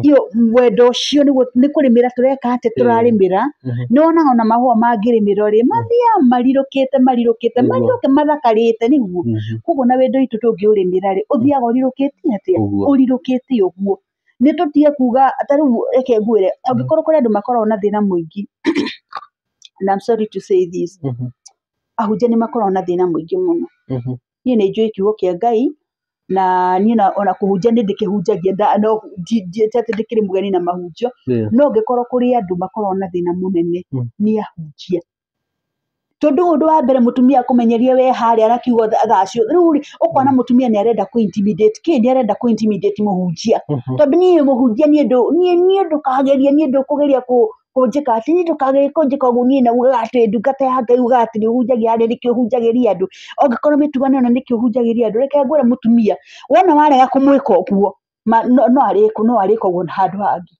iyo wendo ũcio nĩ kũrĩmĩra tũreka atĩ tũrarĩmĩra. Nĩ wonaga ona mahũa mangĩrĩmĩrwo rĩ, mathiaga marirũkĩte marirũkĩte marirũke mathakarĩte. Nĩguo koguo na wendo witũ tũngĩũrĩmĩra rĩ, ũthiaga ũrirũkĩte atĩa, ũrirũkĩte ũguo. Nĩ tũtige kuga ta rĩu, reke ngwĩre, angĩkorwo kũrĩ andũ makoragwo na thĩna mũingĩ, and I'm sorry to say this, ahunjia nĩ makoragwo na thĩna mũingĩ mũno. Niĩ nĩ njũĩ kiugo kĩa Ngai, na niĩ ona kũhunjia nĩ ndĩkĩhunjagia, no ti atĩ ndĩkĩrĩ mũgeni na mahunjio, no ngĩkorwo kũrĩ andũ makoragwo na thĩna mũnene nĩ ahunjia. Tondũ ũndũ wa mbere mũtumia akũmenyerie we harĩa na kiugo thaa cio rĩu rĩ, ũkona mũtumia nĩ arenda kũ intimidate kĩ, nĩ arenda kũ intimidate mũhunjia. Tondũ niĩ mũhunjia, niĩ ndũkagerie, niĩ ndũkũgeria kũnjĩka atĩ, niĩ ndũkagerie kũnjĩka ũguo. Niĩ na ugaga atĩ ndungata ya Ngai, ugaga atĩ nĩ ũhunjagia harĩa, nĩkĩo ũhunjagĩria andũ. Angĩkorwo mĩtugo ĩno nĩkĩo ũhunjagĩria andũ, reke ngwĩre mũtumia, wona warega kũmwĩka ũguo, no arĩka ũguo handũ hangĩ.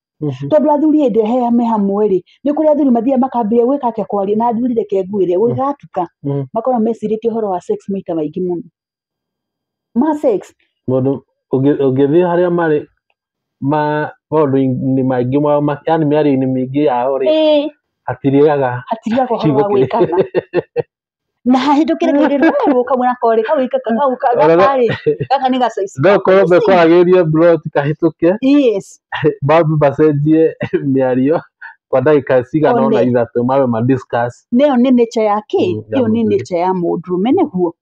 Tondũ athuri hĩndĩ ĩrĩa me hamwe rĩ, nĩ kũrĩ athuri mathiaga makambĩrĩria gwĩka atĩa, kwaria na athuri. Reke ngwĩre, gũgatuka makoragwo mecirĩtie ũhoro wa sex maita maingĩ mũno, ma sex. Mũndũ ũngĩthiĩ harĩa marĩ maũndũ-inĩ maingĩ mao, yani mĩario-inĩ mĩingĩ yao rĩ, hatirĩaga hatiriaga ũhoro wa gwĩkana, na hahĩtũkĩre kairĩru kamwe nako rĩ, kau kau gaka rĩ, gaka nĩ gacaici. No korwo mekwaragĩrĩria plot kahĩtũke, yes, mambe macenjie mĩario kwa ndagĩka cigana ũna ithatũ, mambe ma discuss. Ĩyo nĩ nature ya kĩ, ĩyo nĩ nature ya mũndũrũme. Nĩguo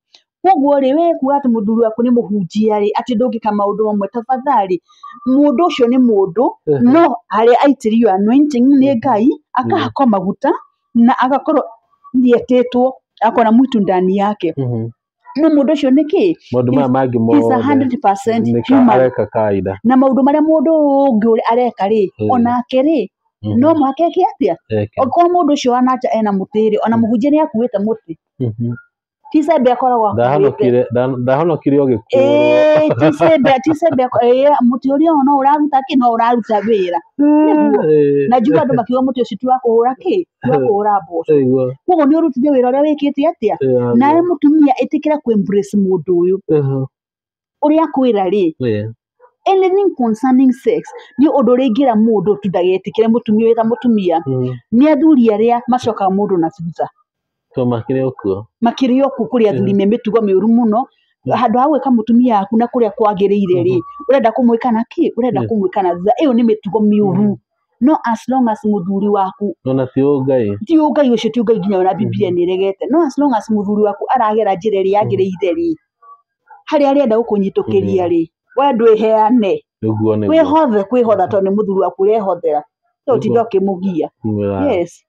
koguo rĩ, we kuga atĩ mũthuri waku nĩ mũhunjia rĩ, atĩ ndũngĩka maũndũ mamwe, tafadhali, mũndũ ũcio nĩ mũndũ, no harĩa aitĩrĩirio anointing nĩ Ngai, akahakwo maguta na agakorwo nĩetĩtwo, akona mwitu ndani yake. No mũndũ ũcio nĩ kĩ, maũndũ maya mangĩ is 100% human. Areka kawaida. Na maũndũ marĩa mũndũ ũngĩ areka rĩ, onake rĩ, no mũhaka eke atĩa. Okorwo mũndũ ũcio wa nanja ena mũtĩ rĩ, ona mũhunjia nĩ akuĩte mũtĩ. Ti cembe akoragwo akuĩte. Ndahonokire ũgĩkũrwo. Ti cembe, mũtĩ ũrĩa no ũraruta kĩ, no ũraruta wĩra. Na njuga andũ makiuga mũtĩ ũcio ti wa kũhũra kĩ, ti wa kũhũra mboco. Koguo nĩ ũrutithia wĩra ũrĩa wĩkĩte atĩa. Nawe mũtumia ĩtĩkĩra kũ embrace mũndũ ũyũ. Ũrĩa akwĩra rĩ, anything concerning sex nĩ ũndũ ũrĩa ingĩra mũndũ tu ndagetĩkĩre mũtumia wĩta mũtumia, nĩ athuri arĩa macokaga mũndũ na thutha. To makĩrĩ okuo. Makĩrĩ okuo kũrĩ athuri me mĩtugo mĩũru mũno. Handũ ha gwĩka mũtumia waku na kũrĩa kwagĩrĩire rĩ, ũrenda kũmwĩka na kĩ, ũrenda kũmwĩka na thutha. Ĩyo nĩ mĩtugo mĩũru. No as long as mũthuri waku ona ti ũngai, ti ũngai ũcio, ti ũngai, nginya ona Biblia nĩ ĩregete. No as long as mũthuri waku aragera njĩra ĩrĩa yagĩrĩire rĩ, harĩa arenda gũkũnyitũkĩria rĩ, we ndwĩheane. Ũguo nĩguo. Kwĩhothe kwĩhotha, tondũ nĩ mũthuri waku ũrehothera, to ũtinde ũkĩmũgia. Yes.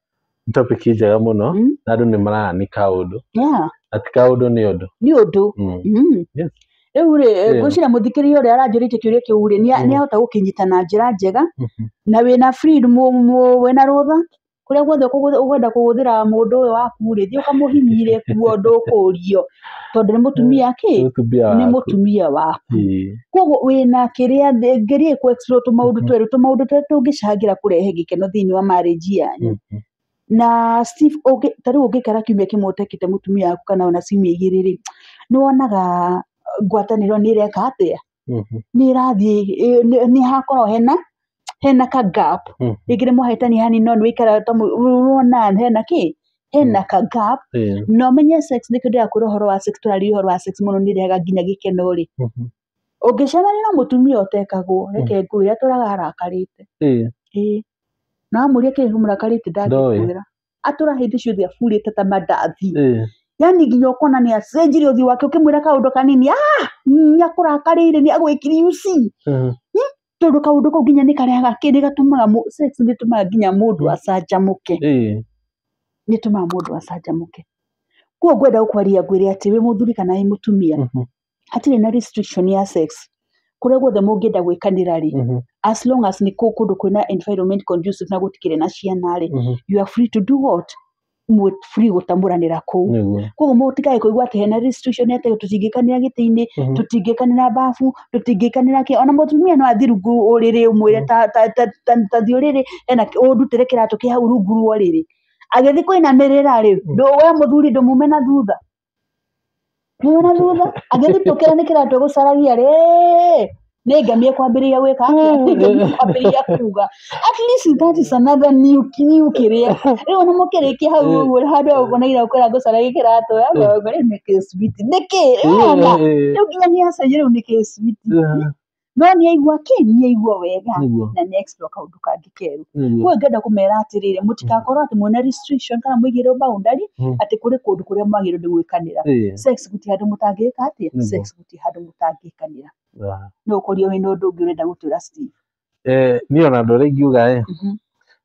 Topic njega mũno, na andũ nĩ maraya nĩ kaũndũ. Ati kaũndũ nĩ ũndũ. Nĩ ũndũ. Yes. Rĩu rĩ, ngwĩciria mũthikĩrĩria ũrĩa aranjũrĩtie kĩũria kĩu rĩ, nĩahota gũkĩnyita na njĩra njega, na wĩna freedom, wĩna rũtha kũrĩa guothe ũkwenda kũhũthĩra mũndũ ũyũ waku rĩ, thiĩ ũkamũhinyire kuo, ndũkũrio, tondũ nĩ mũtumia kĩ? Nĩ mũtumia waku. Koguo wĩna kĩrĩa, ngerie kũ explore tũmaũndũ twerũ, tũmaũndũ twerũ tũngĩcangĩra kũrehe gĩkeno thĩinĩ wa marriage yanyu. Na Steve, ta rĩu ũngĩikara kiumia kĩmwe ũtekĩte mũtumia waku kana ona ciumia igĩrĩ rĩ, nĩ wonaga ngwatanĩro nĩ ĩreka atĩa? Nĩ ĩrathiĩ, nĩ hakorwo hena ka gap. Rĩngĩ nĩ mwahĩtania hanini, no nĩ waikara ta wona hena kĩ? Hena ka gap. Na ũmenye sex, nĩkĩo ndĩrakwĩra ũhoro wa sex, tũraria ũhoro wa sex mũno, nĩ ĩrehaga nginya gĩkeno rĩ. Ũngĩcemania na mũtumia ũtekagwo, reke ngwĩre, atũraga arakarĩte. Ĩĩ. Na wamũria kĩrĩa kĩmũrakarĩtie ndangĩkwĩra. Atũra hĩndĩ ciothe aburĩte ta mandathi. Yani nginya ũkona nĩ acenjirie ũthiũ wake, ũkĩmwĩra kaũndũ kanini, nĩ akũrakarĩire, nĩ agwĩkire uci. Tondũ kaũndũ kau nginya nĩ karehaga kĩ, nĩ gatũmaga sex nĩ ĩtũmaga nginya mũndũ acanjamũke. Nĩ ĩtũmaga mũndũ acanjamũke. Koguo ngwenda gũkwaria ngwĩre atĩ wĩ mũthuri kana wĩ mũtumia, hatirĩ na restriction ya sex. Kũrĩa guothe mũngĩenda gwĩkanĩra rĩ, as long as nĩ kũndũ kwĩna environment conducive na gũtikĩrĩ na ciana rĩ, you are free to do what? Mwĩ free gũtamũranĩra kũu. Koguo mũtikae kũigua atĩ hena restriction atĩ tũtingĩkanĩra gĩtĩ-inĩ, tũtingĩkanĩra bafu, tũtingĩkanĩra kĩ. Ona mũtumia no athiĩ rungu ũrĩrĩ ũmwĩre ta thiĩ ũrĩrĩ, hena ũndutĩre kĩratũ kĩ hau rungu rwa ũrĩrĩ. Agĩthiĩ kũinamĩrĩra rĩ, we mũthuri ndũmume na thutha. Mume na thutha, agĩthitũkĩra nĩ kĩratũ egũcaragia rĩ, nĩ ngamie kwambĩrĩria gwĩka atĩa? Nĩ ngamie kwambĩrĩria kuga. At least that is another new kĩrĩa. Rĩu ona mũkĩrĩkia hau ũguo, handũ ha gũkona ũkwĩra ngũcaragia kĩratũ, rĩu nĩ kĩ sweet. Nĩkĩ? Ũrona? Rĩu nginya nĩ acenjia, rĩu nĩ kĩ sweet. No nĩ aigua kĩ? Nĩ aigua wega. Na nĩ explore kaũndũ kangĩ kerũ. Koguo ngenda kũmera atĩrĩrĩ, mũtikakorwo atĩ mwĩna restriction kana mũigĩrwo boundary atĩ kũrĩ kũndũ kũrĩa mwagĩrĩirwo nĩ gwĩkanĩra. Sex gũtirĩ handũ mũtangĩka atĩa? Sex gũtirĩ handũ mũtangĩkanĩra. No ũkorio wĩna ũndũ ũngĩ ũrenda gũtwĩra Steve. Niĩ ona ũndũ ũrĩa ingiuga ĩ,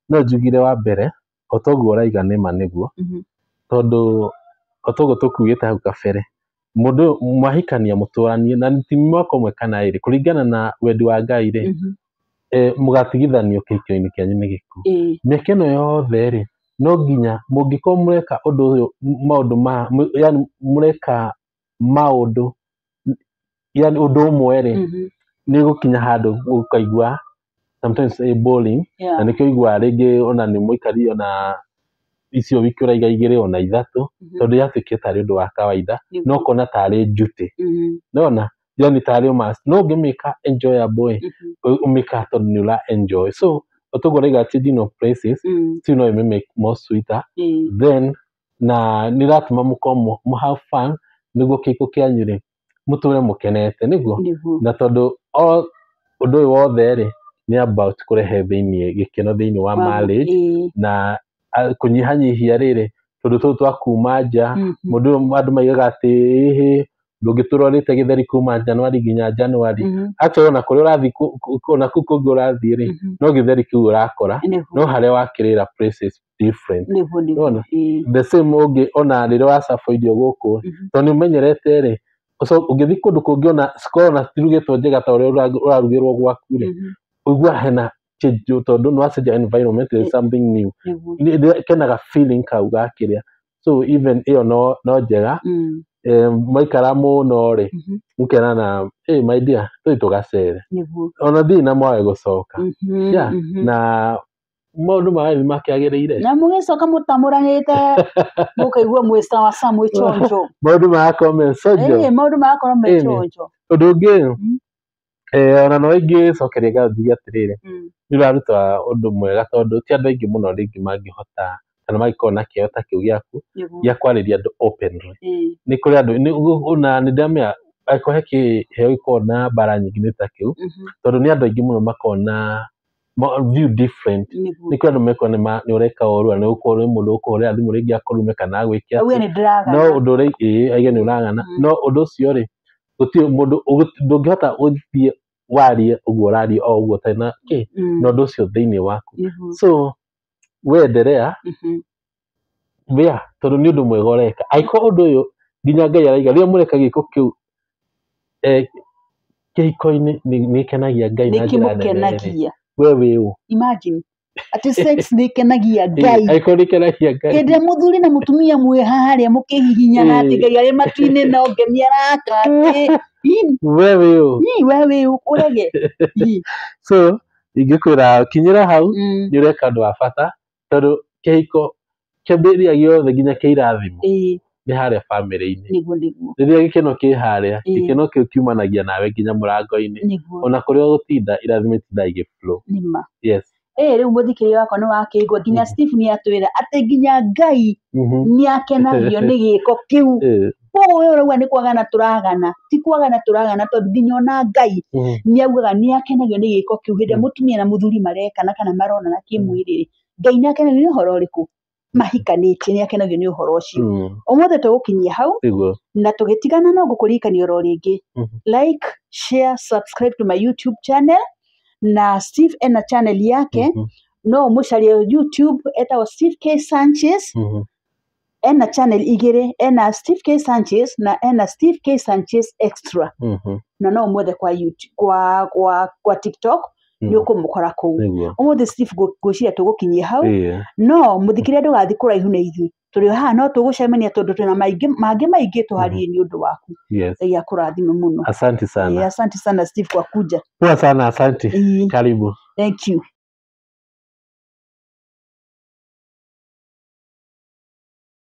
no njugire wa mbere, o toguo ũraiga nĩ ma nĩguo, tondũ o toguo tũkuugĩte hau kabere, mũndũ mwahikania mũtũranie na ti mwaka ũmwe kana ĩrĩ, kũringana na wendi wa Ngai rĩ, mũgatigithanio kĩhiko-inĩ kĩanyu nĩ gĩkuũ. Mĩaka ĩno yothe rĩ, no nginya mũngĩkorwo mũreka ũndũ ũyũ, maũndũ ma, yani mũreka maũndũ, yani ũndũ ũmwe rĩ, nĩ gũkinya handũ ũkaigua sometimes boring, na nĩkĩo ũiguaga rĩngĩ ona nĩ mũikarire ona icio wiki ũraiga igĩrĩ ona ithatũ, tondũ yatuĩkire tarĩ ũndũ wa kawaida, no ũkona tarĩ duty. Nĩwona? Yani tarĩ must. No ũngĩmĩka enjoyable ĩ, ũmĩkaga tondũ nĩ ũra enjoy. So ũtoguo ũraiga changing of places, still no ĩmĩ make more sweeter. Then na nĩ ĩratũma mũkorwo mũ have fun, nĩguo kĩhiko kĩanyu rĩ, mũtũre mũkenete, nĩguo? Na tondũ ũndũ ũyũ wothe rĩ, nĩ about kũrehe thĩiniĩ gĩkeno thĩiniĩ wa marriage, na kũnyihanyihia rĩrĩ, tondũ tũtũ twa kuma nja, mũndũ ũyũ andũ maigaga atĩ ĩhĩ, ndũngĩtũra ũrĩte gĩtheri kuma January nginya January. Actually ona kũrĩa ũrathiĩ, ona kũu kũngĩ ũrathiĩ rĩ, no gĩtheri kĩu ũrakora, no harĩa wakĩrĩra place is different. Nĩwona? The same ũngĩ ona rĩrĩa ũracabu irio gũkũ, tondũ nĩ ũmenyerete rĩ, ũngĩthiĩ kũndũ kũngĩ ona cikorwo ona citirugĩtwo njega ta ũrĩa ũrarugĩrwo gwaku rĩ, ũiguaga hena change, tondũ nĩ wacenjia environment, there is something new. Nĩ kenaga feeling kau ga kĩrĩa. So even ĩyo no njega. Maikara mũno rĩ, mũkena na, hey, my dear, tũthiĩ tũgacere. Ona thiĩ na mwage gũcoka. Yeah, na maũndũ magathiĩ makĩagĩrĩire. Na mũgĩcoka mũtamũranĩte, mũkaigua mwĩ sawa sawa, mwĩ chonjo. Maũndũ magakorwo me chonjo. Maũndũ magakorwo me chonjo. Ũndũ ũngĩ, ona no ingĩcokeria ngatho njuge atĩrĩrĩ, nĩ ũraruta ũndũ mwega tondũ ti andũ aingĩ mũno rĩngĩ mangĩhota kana mangĩkorwo na kĩheo ta kĩu gĩaku gĩa kwarĩria andũ openly. Nĩ kũrĩ andũ, na nĩ ndĩramenya angĩkorwo he kĩheo gĩkoragwo na mbara nyingĩ nĩ ta kĩu, tondũ nĩ andũ aingĩ mũno makoragwo na view different. Nĩ kũrĩ andũ mekuona nĩ ũreka ũru, na nĩ ũgũkorwo nĩ mũndũ ũkũhũrĩra thimũ rĩngĩ akũrume kana agwĩke Auge atĩa. nĩ ndĩragana. No ũndũ ũrĩa, ĩĩ, auge nĩ ũragana. No ũndũ ũcio rĩ, gũtirĩ mũndũ, ndũngĩhota gũthiĩ warie ũguo ũraria o ũguo ũtarĩ na kĩ, na ũndũ ũcio thĩinĩ waku. So we endelea, yeah, tondũ nĩ ũndũ mwega ũreka. Angĩkorwo ũndũ ũyũ nginya Ngai araiga rĩrĩa mũreka gĩko kĩu Kĩhiko-inĩ nĩ ĩkenagia Ngai nĩ na njĩra nene rĩ, kĩmũkenagia. We wĩ ũ? Imagine atĩ sex nĩ ĩkenagia Ngai. Angĩkorwo nĩ ĩkenagia Ngai. Hĩndĩ ĩrĩa mũthuri na mũtumia mwĩ harĩa mũkĩhihinyana atĩ Ngai arĩ matu-inĩ no ngemi araka atĩ We wĩ ũ? We wĩ ũ ũrege? Ĩ. So ingĩkwĩra kinyĩra hau, nĩ ũreka ũndũ wa bata, tondũ kĩhiko kĩambĩrĩria gĩothe nginya kĩa irathimo nĩ harĩa bamĩrĩ-inĩ. Nĩguo nĩguo. Rĩrĩa gĩkeno kĩ harĩa, gĩkeno kĩu kiumanagia nawe nginya mũrango-inĩ. Ona kũrĩa ũgũtinda, irathimo itindaga igĩ flow. Nĩma. Yes. Rĩu mũthikĩrĩria wakwa nĩ wakĩigua nginya Steve nĩ atwĩra atĩ nginya Ngai nĩ akenagio nĩ gĩko kĩu. Koguo we ũrauga nĩ kwagana tũragana, ti kwagana tũragana, tondũ nginya ona Ngai nĩ augaga nĩ akenagio nĩ gĩko kĩu. Hĩndĩ ĩrĩa mũtumia na mũthuri marekana kana maronana kĩmwĩrĩ, Ngai nĩ akenagio nĩ ũhoro ũrĩkũ? Mahikanĩtie nĩ akenagio nĩ ũhoro ũcio. Ũmũthĩ tũgũkinyia hau na tũgĩtigana no ngũkũririkania oro rĩngĩ, like, share, subscribe to my YouTube channel, na Steve ena channel yake, no ũmũcarie YouTube, etagwo Steve K Sanchez. Ena channel igĩrĩ, ena Steve K Sanchez na ena Steve K Sanchez Extra, na no ũmwethe kwa YouTube, kwa TikTok nĩ ũkũmũkora kũu. Ũmũthĩ Steve ngwĩciria tũgũkinyia hau, no mũthikĩrĩria ndũgathiĩ kũraihu na ithuĩ, tũrĩ o haha no tũgũcemania tondũ twĩna maingĩ mangĩ maingĩ tũharie nĩ ũndũ waku. Ngai akũrathime mũno. Asante sana. Asante sana Steve kwa kuja. Poa sana, asante. Karibu. Thank you.